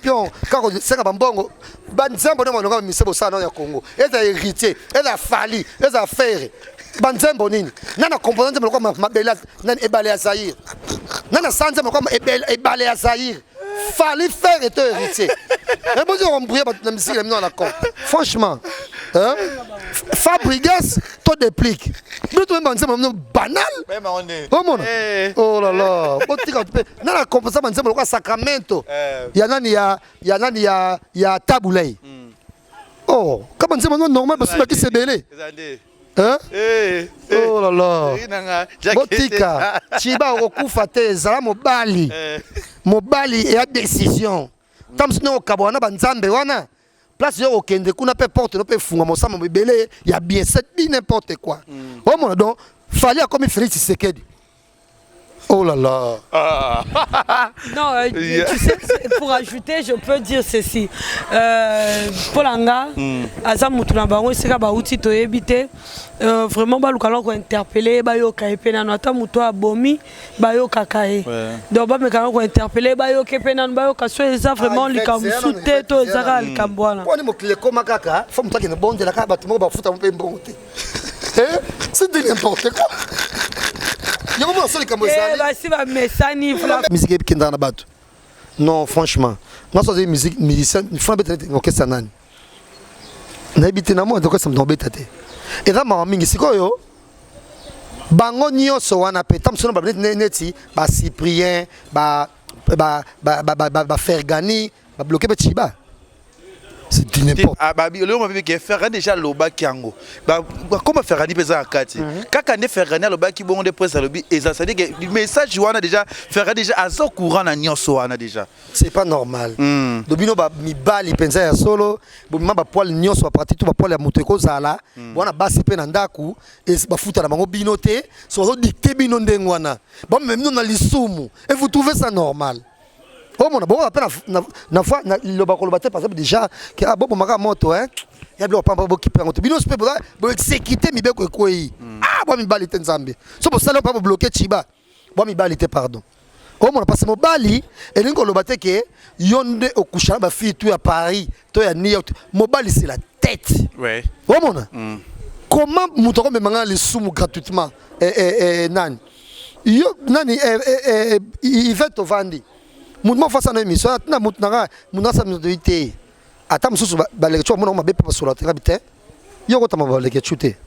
Speaker 3: pion kaka koseka bambongo. Banzembo nde malonga misa bosala nano ya Congo, eza Héritier, eza Fally, eza Ferre. Banzembo nini? Nana composant nzembo lokola mabele nani, ebale ya Zaire? Nana sa nzembo lokola ebale ya Zaire? Fally, Ferre to Héritier? Ebozi koembrouiller bato na misiki na bino na con, franchement, hein? Fabregas to Déplique, bino toyemba nzembo na bino banal. Omona, oh là là, botika mpe. Nana composant banzembo lokola Sacramento ya nani, ya nani, ya Tabulei? Oh, kama nzembo no normal, basi bakisi ebele. Hein? Oh là là, botika Chiba, okokufa te, ezala mobali. Mobali eya décision ntango mosusu ndenge okabwana wana banzambe wana, place yo okende kuna mpe porte no mpe efunga mosamba ebele ya bien. C'est dit n'importe quoi. Omona, donc Fally akomi Félix Tshisekedi. Oh là là.
Speaker 5: Ah.
Speaker 4: Non, tu sais, pour ajouter, je peux dire ceci. Polanga, aza mutu na bango esika bauti toyebi te. Vraiment baluka na kointerpeller, bayoka ye mpe nano, ata moto abomi bayokaka ye. Donc bameka na kointerpeller, bayoke mpe nano, bayoka so eza vraiment likambo mosusu te to eza kaka likambo wana.
Speaker 3: Mponi mokili ekóma kaka fo moto akende bondela kaka bato moko bafuta mpe mbongo te? C'est de n'importe quoi. Yango mona so likambo ezali.
Speaker 4: Basi bamesani.
Speaker 3: Musique ekendaka na bato. Non, franchement, nga so azali musique, musicien fana beta neti orchestre nani, nayebi te. Na mona orchestre moto obeta te, eza mawa mingi. Sikoyo bango nyonso wana mpe ta mosusu neti neti bacyprien, bafergani, babloquer mpe Chiba. C'est du n'importe.
Speaker 5: Eloko mabe ke Ferrani déjà alobaki yango, bakoma Ferrani mpe eza na kati kaka nde Ferrani alobaki bongo nde presse alobi eza, c'est-à-dire que message wana déjà, Ferrani déjà aza courant na nyonso wana déjà.
Speaker 3: C'est pas normal. Do bino bamibali mpenza ya solo, bomema bapoils nyonso, baparti to bapoils ya moto ekozala wana, basi mpe na ndako bafuta na bango bino te, so bazodicter bino ndenge wana, bamema bino na lisumu et vous trouvez ça normal? Omona bongo mpe na fois liloba koloba te, par exemple déjà ke ah, bobomaka moto ya biloko pamba, bokipe yango te. Bino mpe boexécuter mibeko ekwei. Ah, bwa mibali te, Nzambe, so bosali mpa bobloquer Chiba, bwa mibali te, pardon. Omona, parce mobali elingi koloba te ke yo nde okusha na bafille to ya Paris to ya New York. Mobali, c'est la tête. Omona comment moto akomema nga lisumu gratuitement? Nani yo, nani Yvette ovandi moto moko asala na émission atina moto na nga, moto asala moto te, ata mosusu baleke cu bamona mabe mpe basola te, ngabi te, yo okotama baleke cu te,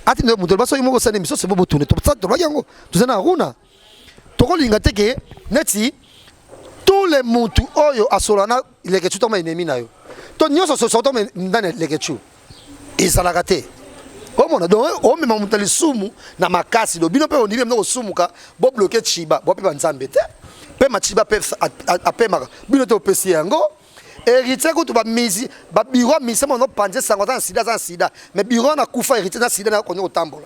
Speaker 3: ati nde moto basoki moko osala émission sebo botune, tolobaki yango, toza na Aruna, tokolinga te ke neti tous les mutu oyo asola na Lekechu toma ennemi na yo to nyonso soso to nani Lekechu, ezalaka te. Omona, donc omema moto na lisumu na makasi. Do bino mpe ondimi bino kosumuka, bobloquer Chiba, bope banzambe te, mpe Chiba mpe apemaka bino te, opesi yango Héritier kutu bamisi babiro ya misa mono panze sango aza na sida, aza na sida, mais biro wana akufa, Héritier na sida na kondi kotambola.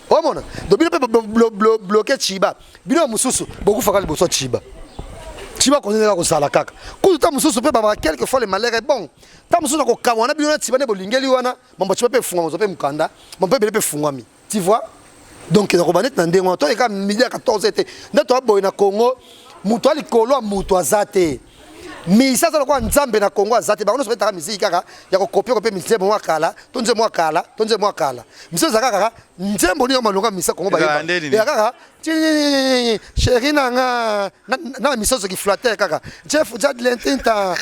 Speaker 3: Omona donc bino mpe bloke Tshiba, bino ya mosusu bokufaka liboso ya Tshiba. Tshiba konzela kozala kaka kutu ta mosusu mpe babaka quelque fois le malheur est bon. Ta mosusu na kokamwa na bino na Tshiba nde bolingeli wana mambo Tshiba mpe efungwama, ozwa mpe mokanda mambo mpe ebele mpe efungwami, tu vois. Donc nakoba neti na ndenge wana toyeka midi ya 14 te nde toya boye na Congo, moto ya likolo ya moto aza te, misa aza lokola nzambe na Congo aza te. Bango nyonso betaka miziki kaka ya kokopie kopie nzembo mwa kala to nzembo mwa kala to nzembo mwa kala. Misa ezalaka kaka nzembo nini malonga misa Congo bayeba ya kaka chéri na nga na misa soki flatteur kaka Jeff Jadlentinta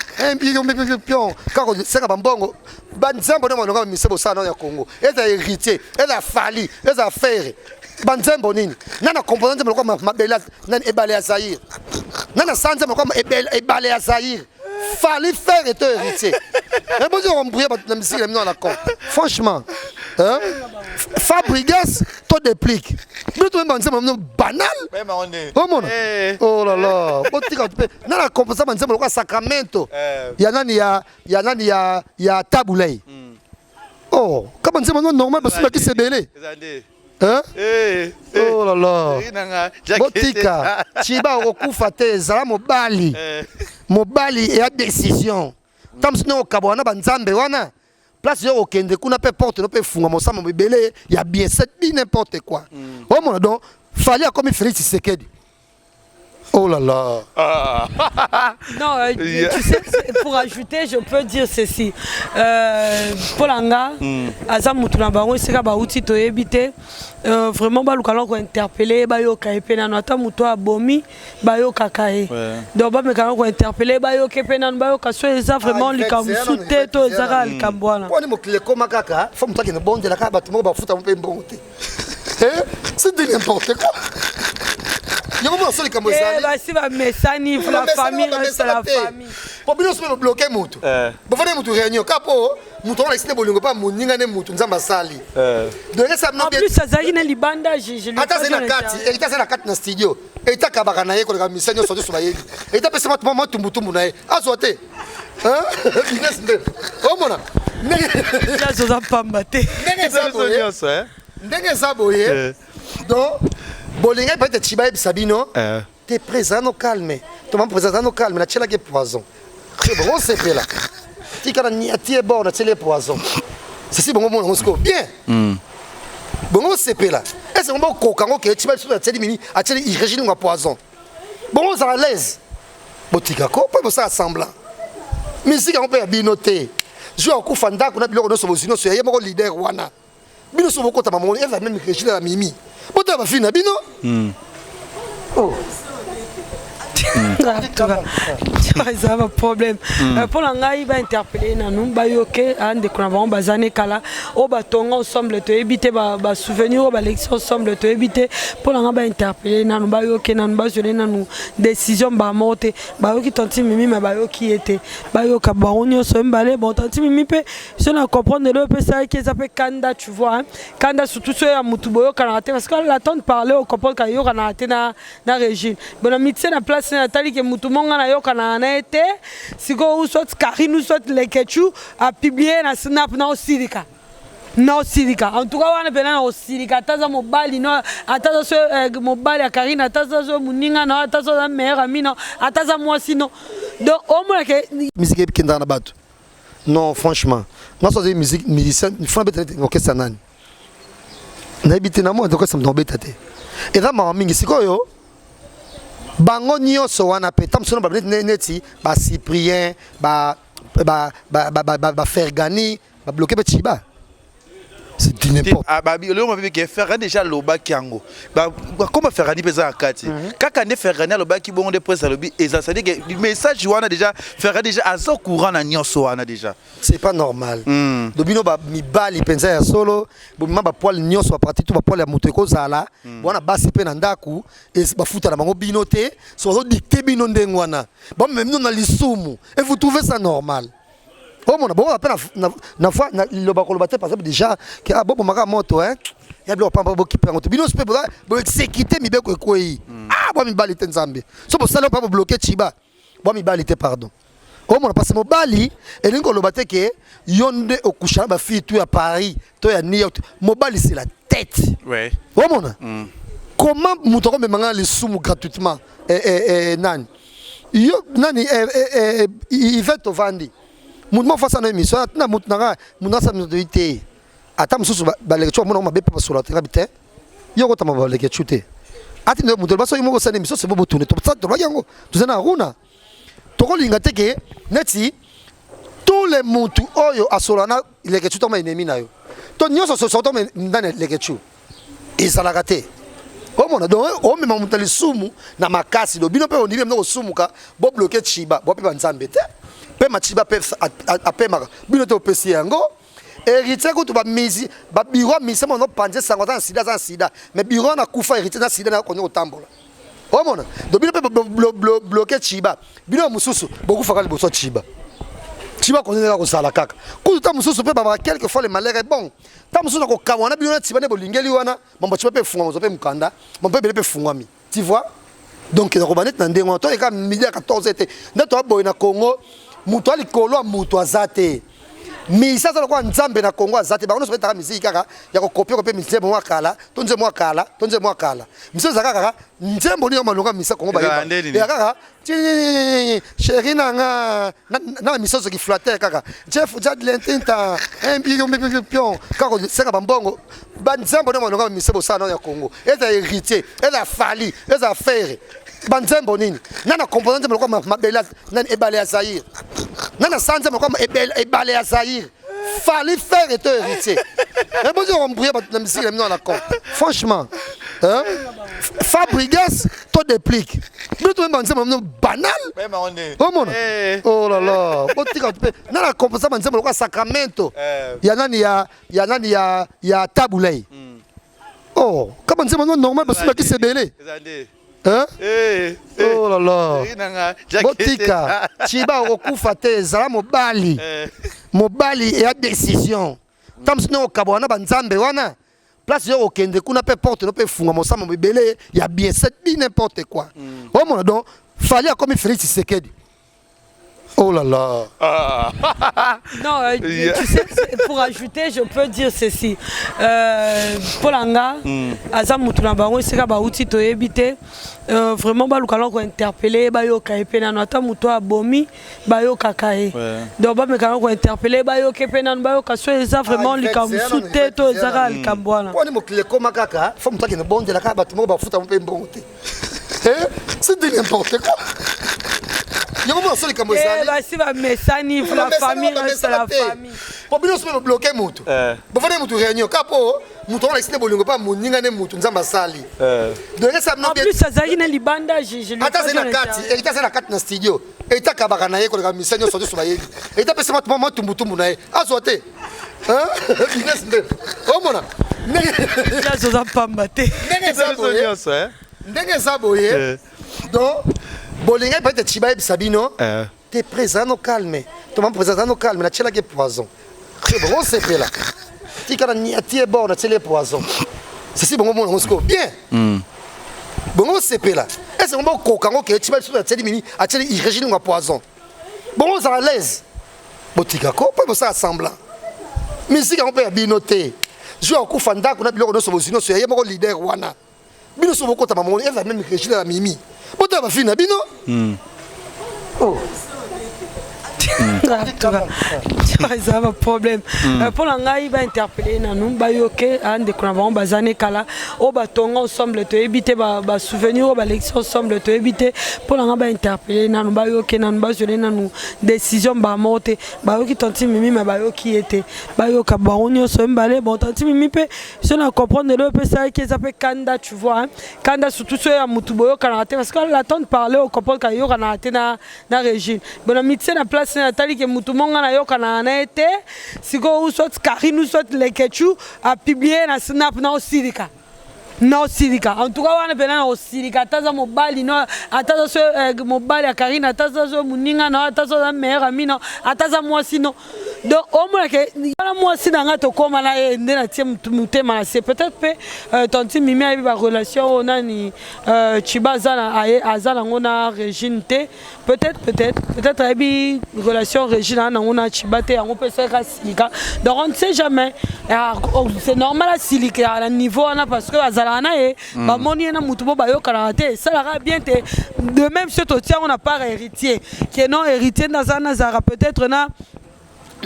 Speaker 3: pion kaka koseka bambongo banzembo nde malonga misa bosala nao ya Congo, eza héritier, eza Fally, eza Ferre. Banzembo nini nana kompoza nzembo lokola mabele nani ebale ya Zaïre, nana sa nzembo lokola ebale ya Zaïre, Fally, Ferre to héritier. Mais bozo embrouiller bato na misiki na bino na con, franchement, hein? Fabregas to déplique bino to banzembo bino banal omona. Oh là là, botika mpe nana kompoza banzembo lokola Sacramento ya nani ya nani ya Tabulei. Oh, kama nzembo no normal basimbakisi ebele. Hein? Oh là là. Botika, Tshiba okokufa te, zala mobali. Mobali ya décision. Ntango mosusu ndenge okabwana na banzambe wana, place yo okende kuna mpe porte no mpe efunga mosama ebele ya bien, c'est dit n'importe quoi. Omona donc Fally akomi Félix Tshisekedi. Oh là là.
Speaker 4: Ah. Non, tu sais, pour ajouter, je peux dire ceci. Mpo na nga, aza mutu na bango esika bauti toyebi te. Vraiment baluka na kointerpeller, bayoka ye mpe nano. Ata moto abomi, bayokaka ye. Donc bameka na kointerpeller, bayoke mpe nano, bayoka so eza vraiment likambo mosusu te to eza kaka likambo wana.
Speaker 3: Mponi mokili ekoma kaka fo moto akende bondela kaka bato moko bafuta mpe mbongo te. C'est de n'importe quoi. Yango mona so likambo ezali
Speaker 4: basi bamesani, la famille reste la famille.
Speaker 3: Po bino so bloquer motu, bofandi motu réunion ka po motu wana esine bolingo mpa moninga nde motu Nzambe asali.
Speaker 4: Donc en plus azalaki na libanda. Je
Speaker 3: Ata azali na kati, Héritier azali na kati na studio, Héritier akabaka na ye koleka misa nyonso nyonso bayebi. Héritier apesa mwa tumbutumbu na ye azwa te business nde omona.
Speaker 4: Oza pamba te.
Speaker 3: Ndenge eza boye, ndenge eza boye, donc bolingai peut-être Tshiba yebisa bino te présent no calme to ma présent no calme natielaki poison, bongo osepela tika na tie bord natieli poison sisi, bongo mona ngo sikoyo bien, bongo osepela ese bongo bokoka ngo ke Tshiba biso atieli mini atieli régime ya poison, bongo ozala l'aise. Botika ko mpo bosala semblant musique yango mpe ya bino te. Jour akufa, ndako na biloko nyonso bozwi nyonso ya ye moko leader wana. Bino so bokota mamongo eza même régime na mimi, botala bafili na bino. Oh.
Speaker 4: Eza baproblème mpo na ngai. Bainterpeller nanu, bayoke ndeko na bango baza ne kala oyo batonga ensemble, toyebi te basouvenir oyo balekisi ensemble, toyebi te. Mpo na ngai, bainterpeller nanu, bayoke nanu, bazwele nanu décision mbala moko te. Bayoki tanti Mimi, me bayoki ye te, bayoka bango nyonso mibale. Bon, tanti Mimi mpe so na comprendre lelo epesalaki eza mpe kanda, tu vois, hein? Kanda surtout so ya mutu boyokanaka te, parce que l'attente parler ocomprendre ka yokanaka te na Régine. Bon, na mitie na place na natali ke mutu monga nayokanaka na ye te sikoyo, ou soit Karine ou soit Lekechu apublie na Snap, na osilika, na osilika. En tout cas wana mpena na osilika, ata aza mobali no, ata aza so mobali ya Karine, ata aza so moninga na, ata so aza meilleur ami no, ata aza mwasi no. Donc omona ke
Speaker 3: musique ekendaka na bato. Non, franchement, nga so azali musique musicien fana beta neti orchestre nani nayebi te, na mona orchestre moto obeta te, eza mawa mingi. Sikoyo bango nyonso wana mpe ta mosusu na neti bacyprien, bafergani babloke mpe Tshiba, c'est du n'importe.
Speaker 5: Eloko mabe ke Ferrani déjà alobaki yango, bakoma Ferrani mpe eza na kati kaka nde Ferrani alobaki bongo nde presse alobi eza, c'est-à-dire que message wana déjà Ferrani déjà aza courant na nyonso wana déjà.
Speaker 3: C'est pas normal. Do bino bamibali mpenza ya solo bomema bapoils nyonso, baparti to bapoils ya moto ekozala wana, basi mpe na ndako bafuta na bango bino te, so bazodicter bino ndenge wana, bamema bino na lisumu et vous trouvez ça normal? Omona bongo mpe na fois liloba koloba te, par exemple déjà ke ah, bobomaka moto hein, ya biloko pamba, bokipe yango te. Bino mpe boexécute mibeko ekwei. Ah, bwa mibali te, Nzambe, so bosali mpa bobloke Tshiba, bwa mibali te, pardon. Omona parce mobali elingi koloba te ke yo nde okusha na bafille to ya Paris to ya New York. Mobali, c'est la tête.
Speaker 5: Ouais.
Speaker 3: Omona comment moto akomema nga na lisumu gratuitement? Eh, eh, eh, nani yo nani, eh, eh, eh, Yvette ovandi moto moko fasa na émission atina moto na nga, moto asala moto te, ata mosusu baleke bamona mabe mpe basola te, ngabi te, yo okotama baleke cu te, ati nde moto basoki moko osala émission sebo botune tolobaki yango, toza na Aruna, tokolinga te ke neti tous les mutu oyo asola na Lekechu toma ennemi na yo to nyonso soso to nani Lekechu ezalaka te. Omona, donc omema moto na lisumu na makasi. Do bino mpe ondimi mno kosumuka, bobloquer Chiba, bope banzambe te, mpe Machiba mpe apemaka bino te, opesi yango Héritier kutu bamisi babiro mise mono panze sango aza na sida, aza na sida, mais biro wana akufa, Héritier na sida na kondi kotambola. Omona, do bino mpe bloquer Chiba, bino mosusu bokufaka liboso ya Chiba. Chiba kondinaka kozala kaka kutu ta mosusu mpe babaka quelque fois le malheur est bon. Ta mosusu na kokamwa na bino na Chiba nde bolingeli wana mambo, Chiba mpe efungwama, ozwa mpe mokanda, mambo mpe ebele mpe efungwami, tu vois. Donc nakoba neti na ndenge wana, toyeka midi ya 14 te nde toya boye. Na Congo moto ya likolo ya moto aza te, misi aza lokola Nzambe na Congo aza te. Bango nyonso betaka misiki kaka ya kocopier copier nzembo mwa kala to nzembo mwa kala to nzembo mwa kala. Misi eza kaka nzembo nini malonga misa Congo bayeba ya kaka chéri na nga na misi ozoki flatter kaka Jeff Jadlentinta pion kaka koseka bambongo. Banzembo nde malonga misa bosala nao ya Congo, eza Héritier, eza Fally, eza Ferre, banzembo nini? Nana kompoza nzembo lokola mabele nani, ebale ya Zaire? Nana sa nzembo lokola ebale ya Zaire? Fally, Ferre to Héritier? Ebozi kombrouye bato na misiki na bino na con, franchement, hein? Fabregas to Déplique, bino toyemba nzembo na bino banal. Omona, oh là là, botika mpe. Nana kompoza banzembo lokola Sacramento ya nani, ya nani, ya Tabulei? Oh, kama nzembo no normal, basimbakisi ebele. Hein? Oh là là. Botika. Chiba okokufa te, ezala mobali. Mobali eya décision. Ntango mosusu ndenge okabwana na banzambe wana, place yo okende kuna mpe porte no mpe efungwa mosamba ebele ya bien, c'est dit n'importe quoi. Omona, donc Fally akomi Félix Tshisekedi. Oh là là.
Speaker 4: Non, tu sais, pour ajouter, je peux dire ceci. Polanga, aza mutu na bango esika bauti toyebi te. Vraiment baluka na kointerpeller, bayoka ye mpe nano, ata moto abomi bayokaka ye. Donc bameka na kointerpeller, bayoke mpe nano, bayoka so eza vraiment likambo mosusu te to eza kaka likambo wana.
Speaker 3: Mponi mokili ekóma kaka fo moto akende bondela kaka bato moko bafuta mo mpe mbongo te. C'est de n'importe quoi. Yango mona so likambo ezali.
Speaker 4: Basi bamesani, la famille reste la famille.
Speaker 3: Po bino so bobloquer motu, bofandi motu réunion kaka po motu wana esine bolingo mpa moninga nde motu Nzambe asali. Donc esa
Speaker 4: En plus azalaki na libanda, je lui
Speaker 3: ata azali na kati, Héritier azali na kati na studio, Héritier akabaka na ye koleka misa nyonso nyonso bayebi. Héritier apesa mwa tumbutumbu na ye, azwa te business nde omona.
Speaker 4: Ndenge oza pamba te.
Speaker 3: Ndenge eza boye, ndenge eza boye, donc bolingai peut-être Chiba yebisa bino te présent no calme, to présent no calme, natielaki poison, bongo osepela, tika na niatie bord, natieli poison sisi, bongo mona ngo sikoyo bien, bongo osepela ese bongo bokoka ngo ke Chiba biso atieli mini, atieli Régine ngo poison, bongo ozala l'aise. Botika ko mpo bosala semblant, misiki yango mpe ya bino te. Jour akufa, ndako na biloko nyonso bozwi nyonso ya ye moko leader wana, bino so bokota mamongo eza même Régine na Mimi, botala bafili na bino. Oh.
Speaker 4: Eza baproblème mpo na ngai. Bainterpeller nanu, bayoke ndeko na bango baza ne kala oyo batonga ensemble, toyebi te basouvenir oyo balekisi ensemble, toyebi te. Mpo na ngai bainterpeller nanu, bayoke nanu, bazwele nanu décision bamoko te. Bayoki tanti Mimi, me bayoki ye te, bayoka bango nyonso mibale. Bon, tanti Mimi mpe so na comprendre lelo epesalaki eza mpe kanda, tu vois, hein? Kanda surtout so ya mutu boyokanaka te, parce que la tante parler, ocomprendre ka yokanaka te na Régine. Bon, na mitie na place natali ke mutu monga nayokanaka na ye te sikoyo, ou soit Karine ou soit Lekechu apublier na Snap, na osilika, na osilika. En tout cas wana mpena na osilika, ata aza mobali no, ata aza so mobali ya Karine, ata aza so moninga na, ata so aza meilleur ami no, ata aza mwasi no. Donc omona ke wana mwasi na nga tokóma na ye nde natie motema na se. Peut-être mpe tanti Mimi ayebi barelation oyo nani Chiba aza nango na Régine te. Peut-être ayebi relation Régine aza nango na Chiba te. Yango mpe esalaka asilika. Donc on ne sait jamais. Ah, oh, c'est normal asilika na niveau wana parce que azalaka na ye, bamoni ye na mutu bo bayokanaka te, esalaka bien te. De même so totia yango na part héritier ke non, héritier nde aza nazalaka peut-être na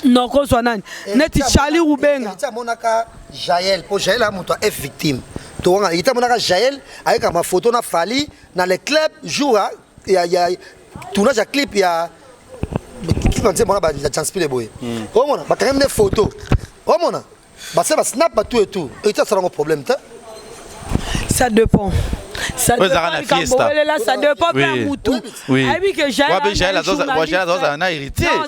Speaker 4: nokozwa nani neti Charlie Rubenga.
Speaker 3: Héritier amonaka Jael mpo Jael aya moto ya F victime towanga. Héritier amonaka Jael ayekaka mafoto na Fali na le club jour ya tournage ya clip, ya clip ya nzembo wana ya Janspile boye. Omona bakangami nde photo, omona basala basnap batu et tout. Héritier asalango problème te.
Speaker 4: Ça dépend. Ça
Speaker 5: Oyo ezalaka na
Speaker 4: dépend.
Speaker 5: fiesta.
Speaker 4: Likambo ça dépend mpe ya mutu. Ayebi que Jael
Speaker 5: Wape Jael
Speaker 4: journaliste.
Speaker 5: Azozala na héritier.
Speaker 4: Non,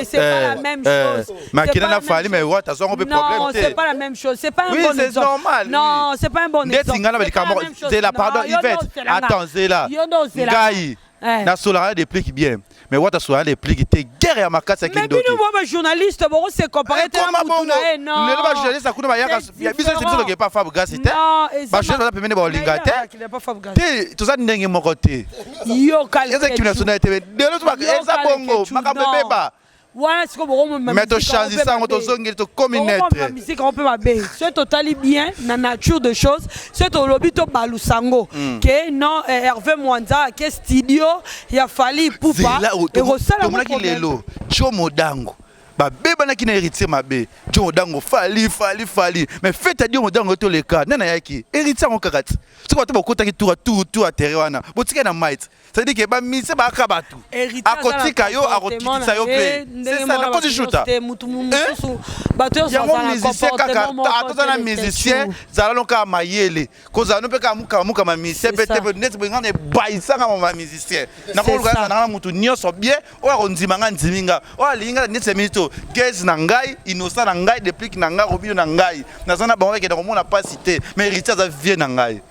Speaker 4: c'est pas la même chose.
Speaker 5: Mais
Speaker 4: C'est
Speaker 5: akenda
Speaker 4: pas
Speaker 5: na
Speaker 4: la même
Speaker 5: Fali, mais
Speaker 4: chose.
Speaker 5: wata azwango mpe
Speaker 4: Non,
Speaker 5: problème
Speaker 4: c'est
Speaker 5: te.
Speaker 4: pas la même chose. C'est pas un
Speaker 5: Oui,
Speaker 4: bon
Speaker 5: c'est
Speaker 4: exemple.
Speaker 5: normal,
Speaker 4: Non,
Speaker 5: oui.
Speaker 4: c'est pas un bon
Speaker 5: Ndeti
Speaker 4: exemple.
Speaker 5: nga na
Speaker 4: C'est pas la
Speaker 5: likambo
Speaker 4: même chose.
Speaker 5: Zela,
Speaker 4: Non,
Speaker 5: pardon
Speaker 4: yo nde
Speaker 5: Yvette,
Speaker 4: ozelanga.
Speaker 5: attends, zela.
Speaker 4: Yo nde ozelanga.
Speaker 5: Ngai
Speaker 4: Eh.
Speaker 5: nasolaka déplique bien, mais wata asolaka déplique te, guerre ya makasi ya
Speaker 4: Mais
Speaker 5: kindoki.
Speaker 4: bino bo bajournaliste boko se comparer te na
Speaker 5: Ekoma
Speaker 4: mutu
Speaker 5: bongo.
Speaker 4: na ye, non.
Speaker 5: Lelo bajournaliste akuna bayaka
Speaker 4: C'est
Speaker 5: ya biso biso
Speaker 4: différent.
Speaker 5: toke pa Fabregas te.
Speaker 4: Non, eza
Speaker 5: Bajournaliste baza pembeni, baolinga te.
Speaker 4: Il pas Fabregas.
Speaker 5: Te, toza ndenge moko te.
Speaker 4: Yoka.
Speaker 5: Eza équipe nationale te. Lelo eza bongo, makambo ebeba.
Speaker 4: Wana sikoyo bokomema.
Speaker 5: Mais tochange sango, tozongeli, tokomi neutre.
Speaker 4: Musique yango mpe mabe. Soki totali bien na nature de choses, soki tolobi tobalusa yango ke non, Hervé Mwanza ake studio ya Fali Ipupa,
Speaker 5: Zela,
Speaker 4: ekosala
Speaker 5: tomonaki lelo Jo Modango babebanaki na héritier mabe. Jo Modango, Fali, Fali, Fali, mais fête ya Dio Modango toleka nani ayaki? Héritier yango kaka ti soki bato bokotaki tour tour tour atere wana botikali na mite, c'est-à-dire ke bamise bayaka bato akotika yo, akokitisa yo mpe. C'est ça, nakozi shuta.
Speaker 4: Mutu mosusu, bato nyonso
Speaker 5: Yango
Speaker 4: bazala na
Speaker 5: musicien kaka
Speaker 4: comportement moko
Speaker 5: atoza na
Speaker 4: te,
Speaker 5: musicien
Speaker 4: le
Speaker 5: zala no kaka mayele, kozala no mpe kaka mukama mukama musicien mpe te.
Speaker 4: C'est ça.
Speaker 5: Mpe neti boye nga na ebayisanga ma musicien nakoluka
Speaker 4: ça.
Speaker 5: nanga na mutu nyonso bien. Oyo akondima nga, ndimi nga. Oyo alingi nga neti ya minito gaz na ngai, Innocent na ngai, Déplique na ngai, Robino na ngai, naza na bango, bakenda komona mpasi te. Mais héritier aza vie na ngai.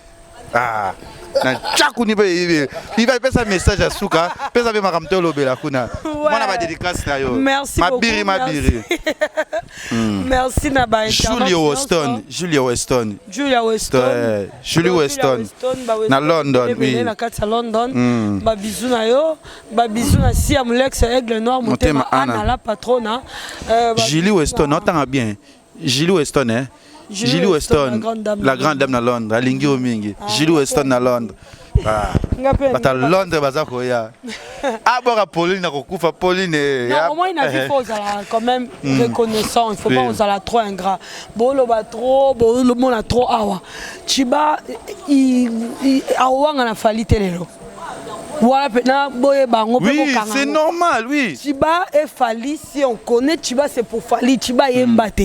Speaker 5: Ah, na tshakuni mpe iva epesa message ya suka, pesa mpe makambo te olobela kuna. Mwana badédicace na yo.
Speaker 4: Merci
Speaker 5: Mabiri.
Speaker 4: beaucoup.
Speaker 5: Mabiri.
Speaker 4: Merci na ba
Speaker 5: Julia Weston, Julia Weston.
Speaker 4: Julia Weston.
Speaker 5: Ouais, Julie
Speaker 4: Donc,
Speaker 5: Weston.
Speaker 4: ba
Speaker 5: Na London,
Speaker 4: ebele
Speaker 5: oui.
Speaker 4: na kati ya London. Babizu na yo, babizu na Sia Molex, Aigle Noir, Motema
Speaker 5: Motema Anna.
Speaker 4: Anna la patrona.
Speaker 5: Julie Weston, otanga bien Julie Weston, hein?
Speaker 4: Julie
Speaker 5: Julie
Speaker 4: Weston,
Speaker 5: Weston,
Speaker 4: la grande dame.
Speaker 5: La grande dame na Londres, alingi yo mingi. Julie Weston na Londres. Ah.
Speaker 4: Nga mpe.
Speaker 5: Bato ya Londres baza koya aboka Pauline na kokufa Pauline.
Speaker 4: Non, au moins, il a vu, faut ozala quand même reconnaissant. Il faut pas ozala trop ingrat. Boloba trop, bolomona trop awa. Chiba awanga na Fali te lelo. Voilà, maintenant boyeba yango mpe
Speaker 5: Oui,
Speaker 4: bokanga
Speaker 5: c'est
Speaker 4: yango.
Speaker 5: normal, oui.
Speaker 4: Chiba et Fali, si on connaît Chiba, c'est pour Fali. Chiba yemba te.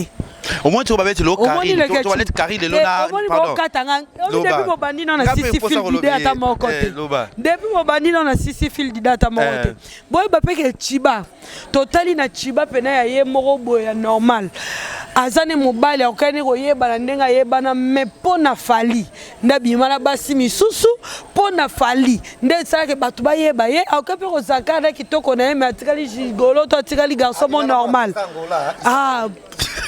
Speaker 5: Au moins tu babeti lo
Speaker 4: Omoni
Speaker 5: Karine
Speaker 4: leke
Speaker 5: to baleti Karine lelo na
Speaker 4: omoni
Speaker 5: pardon.
Speaker 4: bokatanga.
Speaker 5: Loba.
Speaker 4: Depuis bobandi na
Speaker 5: Nga mpe
Speaker 4: sisi
Speaker 5: mposa
Speaker 4: fil
Speaker 5: koloba
Speaker 4: d'idée ata
Speaker 5: ye.
Speaker 4: moko
Speaker 5: Eh,
Speaker 4: te.
Speaker 5: loba.
Speaker 4: Depuis bobandi na sisi fil d'idée ata moko te. Boyeba mpe ke Chiba, totali na Chiba pena ya ye moko boye ya normal, aza ne mobali akokani koyebana ndenge ayebana, mais mpo na Fali nde abima na basi misusu. Mpo na Fali nde esalaki bato bayeba ye. Akoki mpe kozala kaka na kitoko na ye, mais atikali gigolo to atikali garçon mo normal. Ah,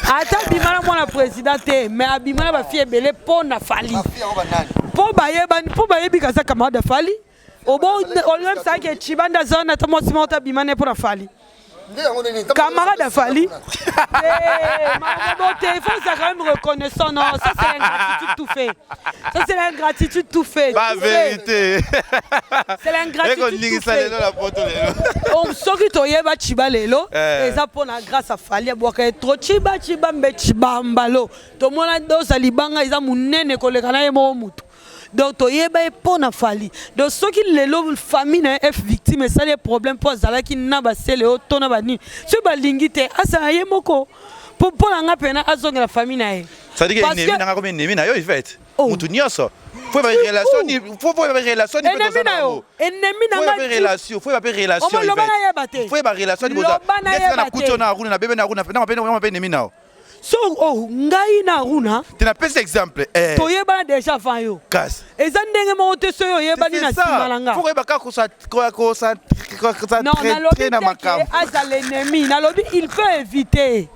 Speaker 4: ata abima na mwana président te, mais abima na bafille ebele mpo na Fali, mpo bayebani, mpo bayebi kaza camarade ya Fali. Oboyebisaki Chiba nde aza wana, ata mwasi moko te abima ne mpo na Fali, camarade à Fali. Eh, il faut ça quand même reconnaissant. Non, ça c'est l'ingratitude tout fait. Ça c'est l'ingratitude tout fait.
Speaker 5: Ba
Speaker 4: Tout fait.
Speaker 5: vérité.
Speaker 4: C'est l'ingratitude tout
Speaker 5: Ekoningisa
Speaker 4: fait.
Speaker 5: lelo na poto lelo.
Speaker 4: Soki toyeba Chiba lelo,
Speaker 5: Eh.
Speaker 4: eza mpona grâce à Fali. Abwaka ye trop Chiba, Chiba mbe Chibambalo. Tomona dosa libanga eza monene koleka na ye moko mutu. Donc toyeba ye mpo na Fali. Donc soki lelo famille na ye F victime esali ye problème mpo azalaki na basele oyo to na banini, soki balingi te, asala ye moko mpo na nga mpena azongela famille na ye.
Speaker 5: C'est-à-dire que
Speaker 4: Parce
Speaker 5: ennemi
Speaker 4: que
Speaker 5: nanga comme ennemi na yo Yvette.
Speaker 4: Oh.
Speaker 5: Mutu nyonso faut ba relation ni faut ba relation ni.
Speaker 4: Ennemi na yo, ennemi na
Speaker 5: Faut
Speaker 4: nga
Speaker 5: ba relation, faut ba relation.
Speaker 4: Omo, loba nayeba te.
Speaker 5: Faut ba relation ni boza.
Speaker 4: Loba nayeba
Speaker 5: Na
Speaker 4: te.
Speaker 5: kuti na runa na bebe na runa na pe na pe ennemi na yo.
Speaker 4: So oh, ngai na Aruna.
Speaker 5: Te napesi exemple. Eh.
Speaker 4: Toyebana déjà avant yo.
Speaker 5: Kasi.
Speaker 4: Eza ndenge moko te soki oyebani na nsima na nga.
Speaker 5: Faut koyeba kaka kosa na makambo.
Speaker 4: Aza l'ennemi. Nalobi il peut éviter.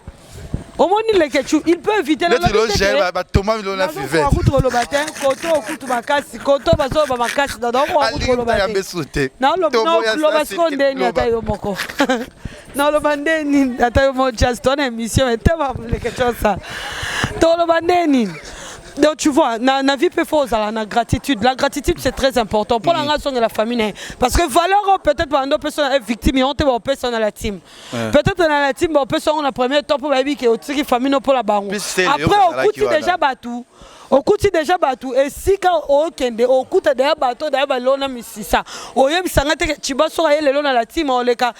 Speaker 4: Omoni Leketchou, il peut éviter.
Speaker 5: Neti lo gère ba Thomas Milona na
Speaker 4: Fivette. Nazokoka kutu koloba te, koto okutu makasi, koto bazoloba makasi, donc nakoka kutu koloba
Speaker 5: te.
Speaker 4: Naloba sikoyo ndeni ata yo moko. Naloba nde nini ata yo moko jazz to na émission mais te ba Leketchou osala. Toloba nde nini? Donc tu vois, na vie peut faut la gratitude. La gratitude, c'est très important. Pour la mm. la famille, parce que valeur peut-être pendant personne est victime, et on te personne à la team. Peut-être na la team bopesa yango na premier temps mpo bayebi ke otiki famille no mpo na bango. Après okuti déjà bato, okuti déjà bato esika okende, okuta deya bato deya balona misisa. Oyebisa nga te ke Tshiba soki aye lelo na la team oleka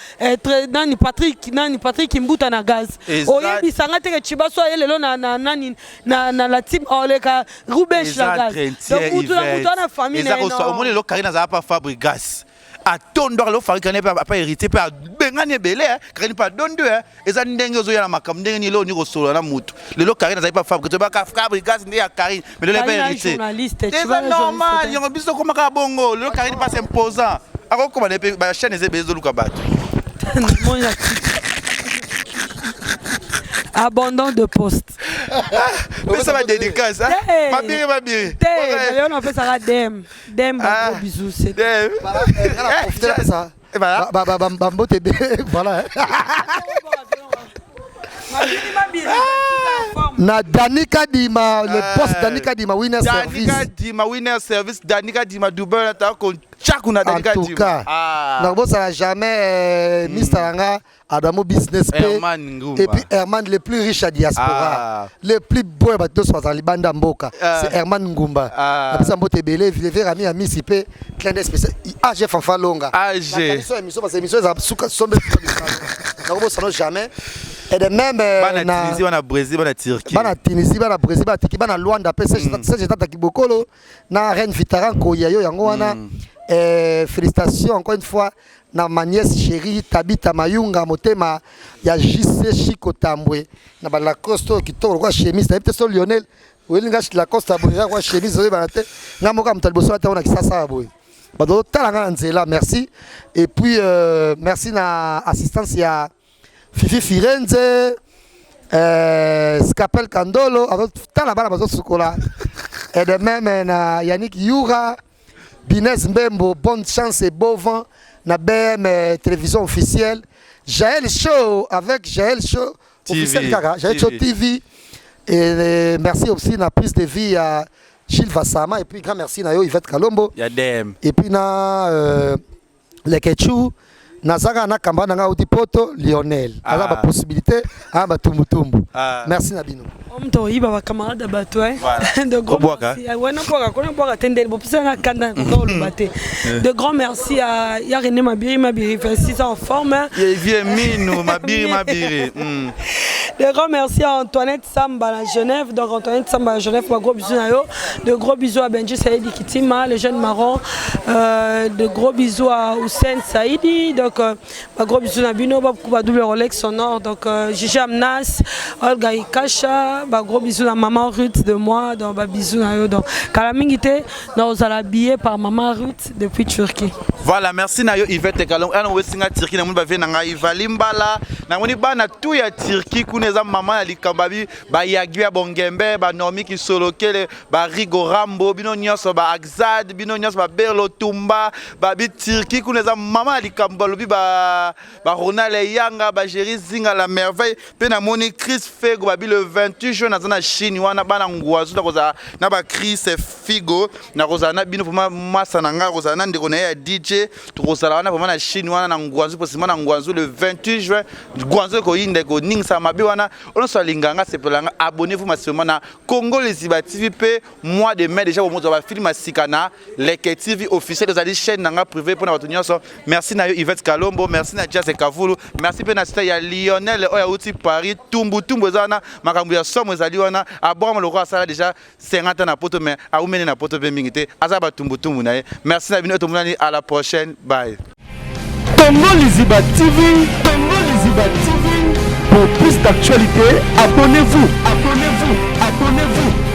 Speaker 4: nani Patrick, nani Patrick Kimbuta na gaz. Oyebisa nga te ke Tshiba soki aye lelo na, na nani na, na la team oleka Rubesh na gaz. Donc mutu na mutu ana famille na ye.
Speaker 5: Omoni lelo Karine azala pa Fabregas. Atondwaka lelo Fally Karine apa héritier pe abengani ebele eh. Karine pe adondi eh. Eza ndenge ozoya na makambo ndenge nini lelo kosolola na mutu. Lelo Karine azali pa Fabregas, toyebaka Fabregas nde ya Karine, mais lelo pe héritier. Eza normal, yango biso tokomaka bongo. Lelo Karine passe imposant. Akokoma na pe ba chaîne eza ebele ezoluka bato.
Speaker 4: Abandon de poste.
Speaker 5: Pesa ba dédicace, mabiri mabiri.
Speaker 4: Te, lelo napesaka DM. Dem, ah, gros bisous. C'est
Speaker 3: Dem. Voilà, bambote ebele voilà. Na Dani Kadima, le boss Dani Kadima, Winner Service.
Speaker 5: Dani Kadima, Winner Service, Dani Kadima, Dubai, ata ko tchaku na Dani
Speaker 3: Kadima. En tout cas, ah. Nakobosana jamais Mr. Nanga Adamo Business P.
Speaker 5: Herman Ngumba.
Speaker 3: Et puis Herman le plus riche à diaspora.
Speaker 5: Ah.
Speaker 3: Le plus beau ya bato nyonso bazala libanda mboka.
Speaker 5: Ah.
Speaker 3: C'est Herman Ngumba.
Speaker 5: Ah.
Speaker 3: Napesa mbote ebele, Vilever ami ya Misi pe clin d'œil spécial. AG Fanfa Longa.
Speaker 5: AG.
Speaker 3: Nakanisi émission parce que émission eza suka sombe suka misala. Nakobosana jamais. Et de même
Speaker 5: bana Tunisie, bana Brésil, bana Turquie.
Speaker 3: Bana Tunisie, bana Brésil, bana Turquie, bana Luanda pe Serge Tata Kibokolo na Reine Vitaran Koya yo yango wana. Félicitations encore une fois na ma nièce chérie Tabita Mayunga motema ya JC Chico Tambwe na ba Lacoste oyo kitoko lokola chemise nayebi te so Lionel oyeli nga Lacoste ya boye eza chemise oyebana te nga moko ya moto ya liboso ata na Kisasa ya boye bato tala nga na nzela merci et puis merci na assistance ya Fifi Firenze Scapel Kandolo tala bana bazosukola et de même na Yannick Yura Binez Mbembo, bonne chance et beau vent na BM télévision officielle. Jaël Show avec Jaël Show
Speaker 5: TV,
Speaker 3: officiel kaka, Jaël Show
Speaker 5: TV.
Speaker 3: TV. Et merci aussi na prise de vie à Gilles Vassama et puis grand merci na yo Yvette Kalombo.
Speaker 5: Ya DM.
Speaker 3: Et puis na Leketchou nazaka na kamba na nga uti poto Lionel.
Speaker 5: Ah.
Speaker 3: Aza ba possibilité ah ba tumbu tumbu.
Speaker 5: Ah.
Speaker 3: Merci na bino.
Speaker 4: Homme to yiba ba camarade ba toi.
Speaker 5: Voilà.
Speaker 4: De gros
Speaker 5: Obwaka.
Speaker 4: merci. Ouais, non bwaka, kona bwaka tendel bo pesa na kanda ko loba te. De grands merci à ya René Mabiri Mabiri 26 ans en forme.
Speaker 5: Ye vie minu Mabiri Mabiri.
Speaker 4: De grands merci à Antoinette Samba à Genève. Donc Antoinette Samba à Genève, ba gros bisous na yo. De gros bisous à Benji Saïdi Kitima, le jeune marron. De gros bisous à Hussein Saïdi. Donc ba gros bisous na bino, ba ba double Rolex sonore. Donc Gigi Amnas, Olga Ikasha, ba gros bisous na maman Ruth de moi. Donc ba bisous na yo. Donc kala mingi te na ozala habillé par maman Ruth depuis Turquie.
Speaker 5: Voilà, merci na yo Yvette Kalong. Ana wesinga Turquie na moni ba vie na ngai Valimbala, na moni bana tout ya Turquie kuna eza maman ya likamba bi ba yagi ya bongembe, ba Nomi Kisolokele, ba Rigo Rambo, bino nyonso ba Axad, bino nyonso ba Berlo Tumba, ba bi Turquie kuna eza maman ya likamba lobi ba ba Ronald Yanga, ba Jerry Zinga la merveille, pe na moni Chris Fego ba bi le 28 juin naza na Chine wana bana ngwazu na kozala na ba Chris Figo na kozala na bino vraiment masa na nga kozala na ndeko na ye ya DJ tokozala wana vraiment na Chine wana na Ngwanzu possiblement na Ngwanzu le 28 juin Ngwanzu ekoyinda ekoningisa mabe wana onso alinganga sepelanga abonnez-vous massivement na Congo Liziba TV pe mois de mai déjà bomozwa ba film ya sika na Leke TV officiel ezali chaîne na nga privé pona bato nyonso. Merci na yo Yvette Kalombo, merci na Jazz Kavulu, merci pe na sita ya Lionel oyo auti Paris, tumbu tumbu eza wana makambo ya somo ezali wana Abraham Lokwa asala déjà 50 ans na poto mais aumeni na poto pe mingi te aza ba tumbu tumbu na ye. Merci na bino tomonani à la prochaine, bye.
Speaker 1: Congo Liziba TV, Congo Liziba TV. Pour plus d'actualités, abonnez-vous, abonnez-vous, abonnez-vous.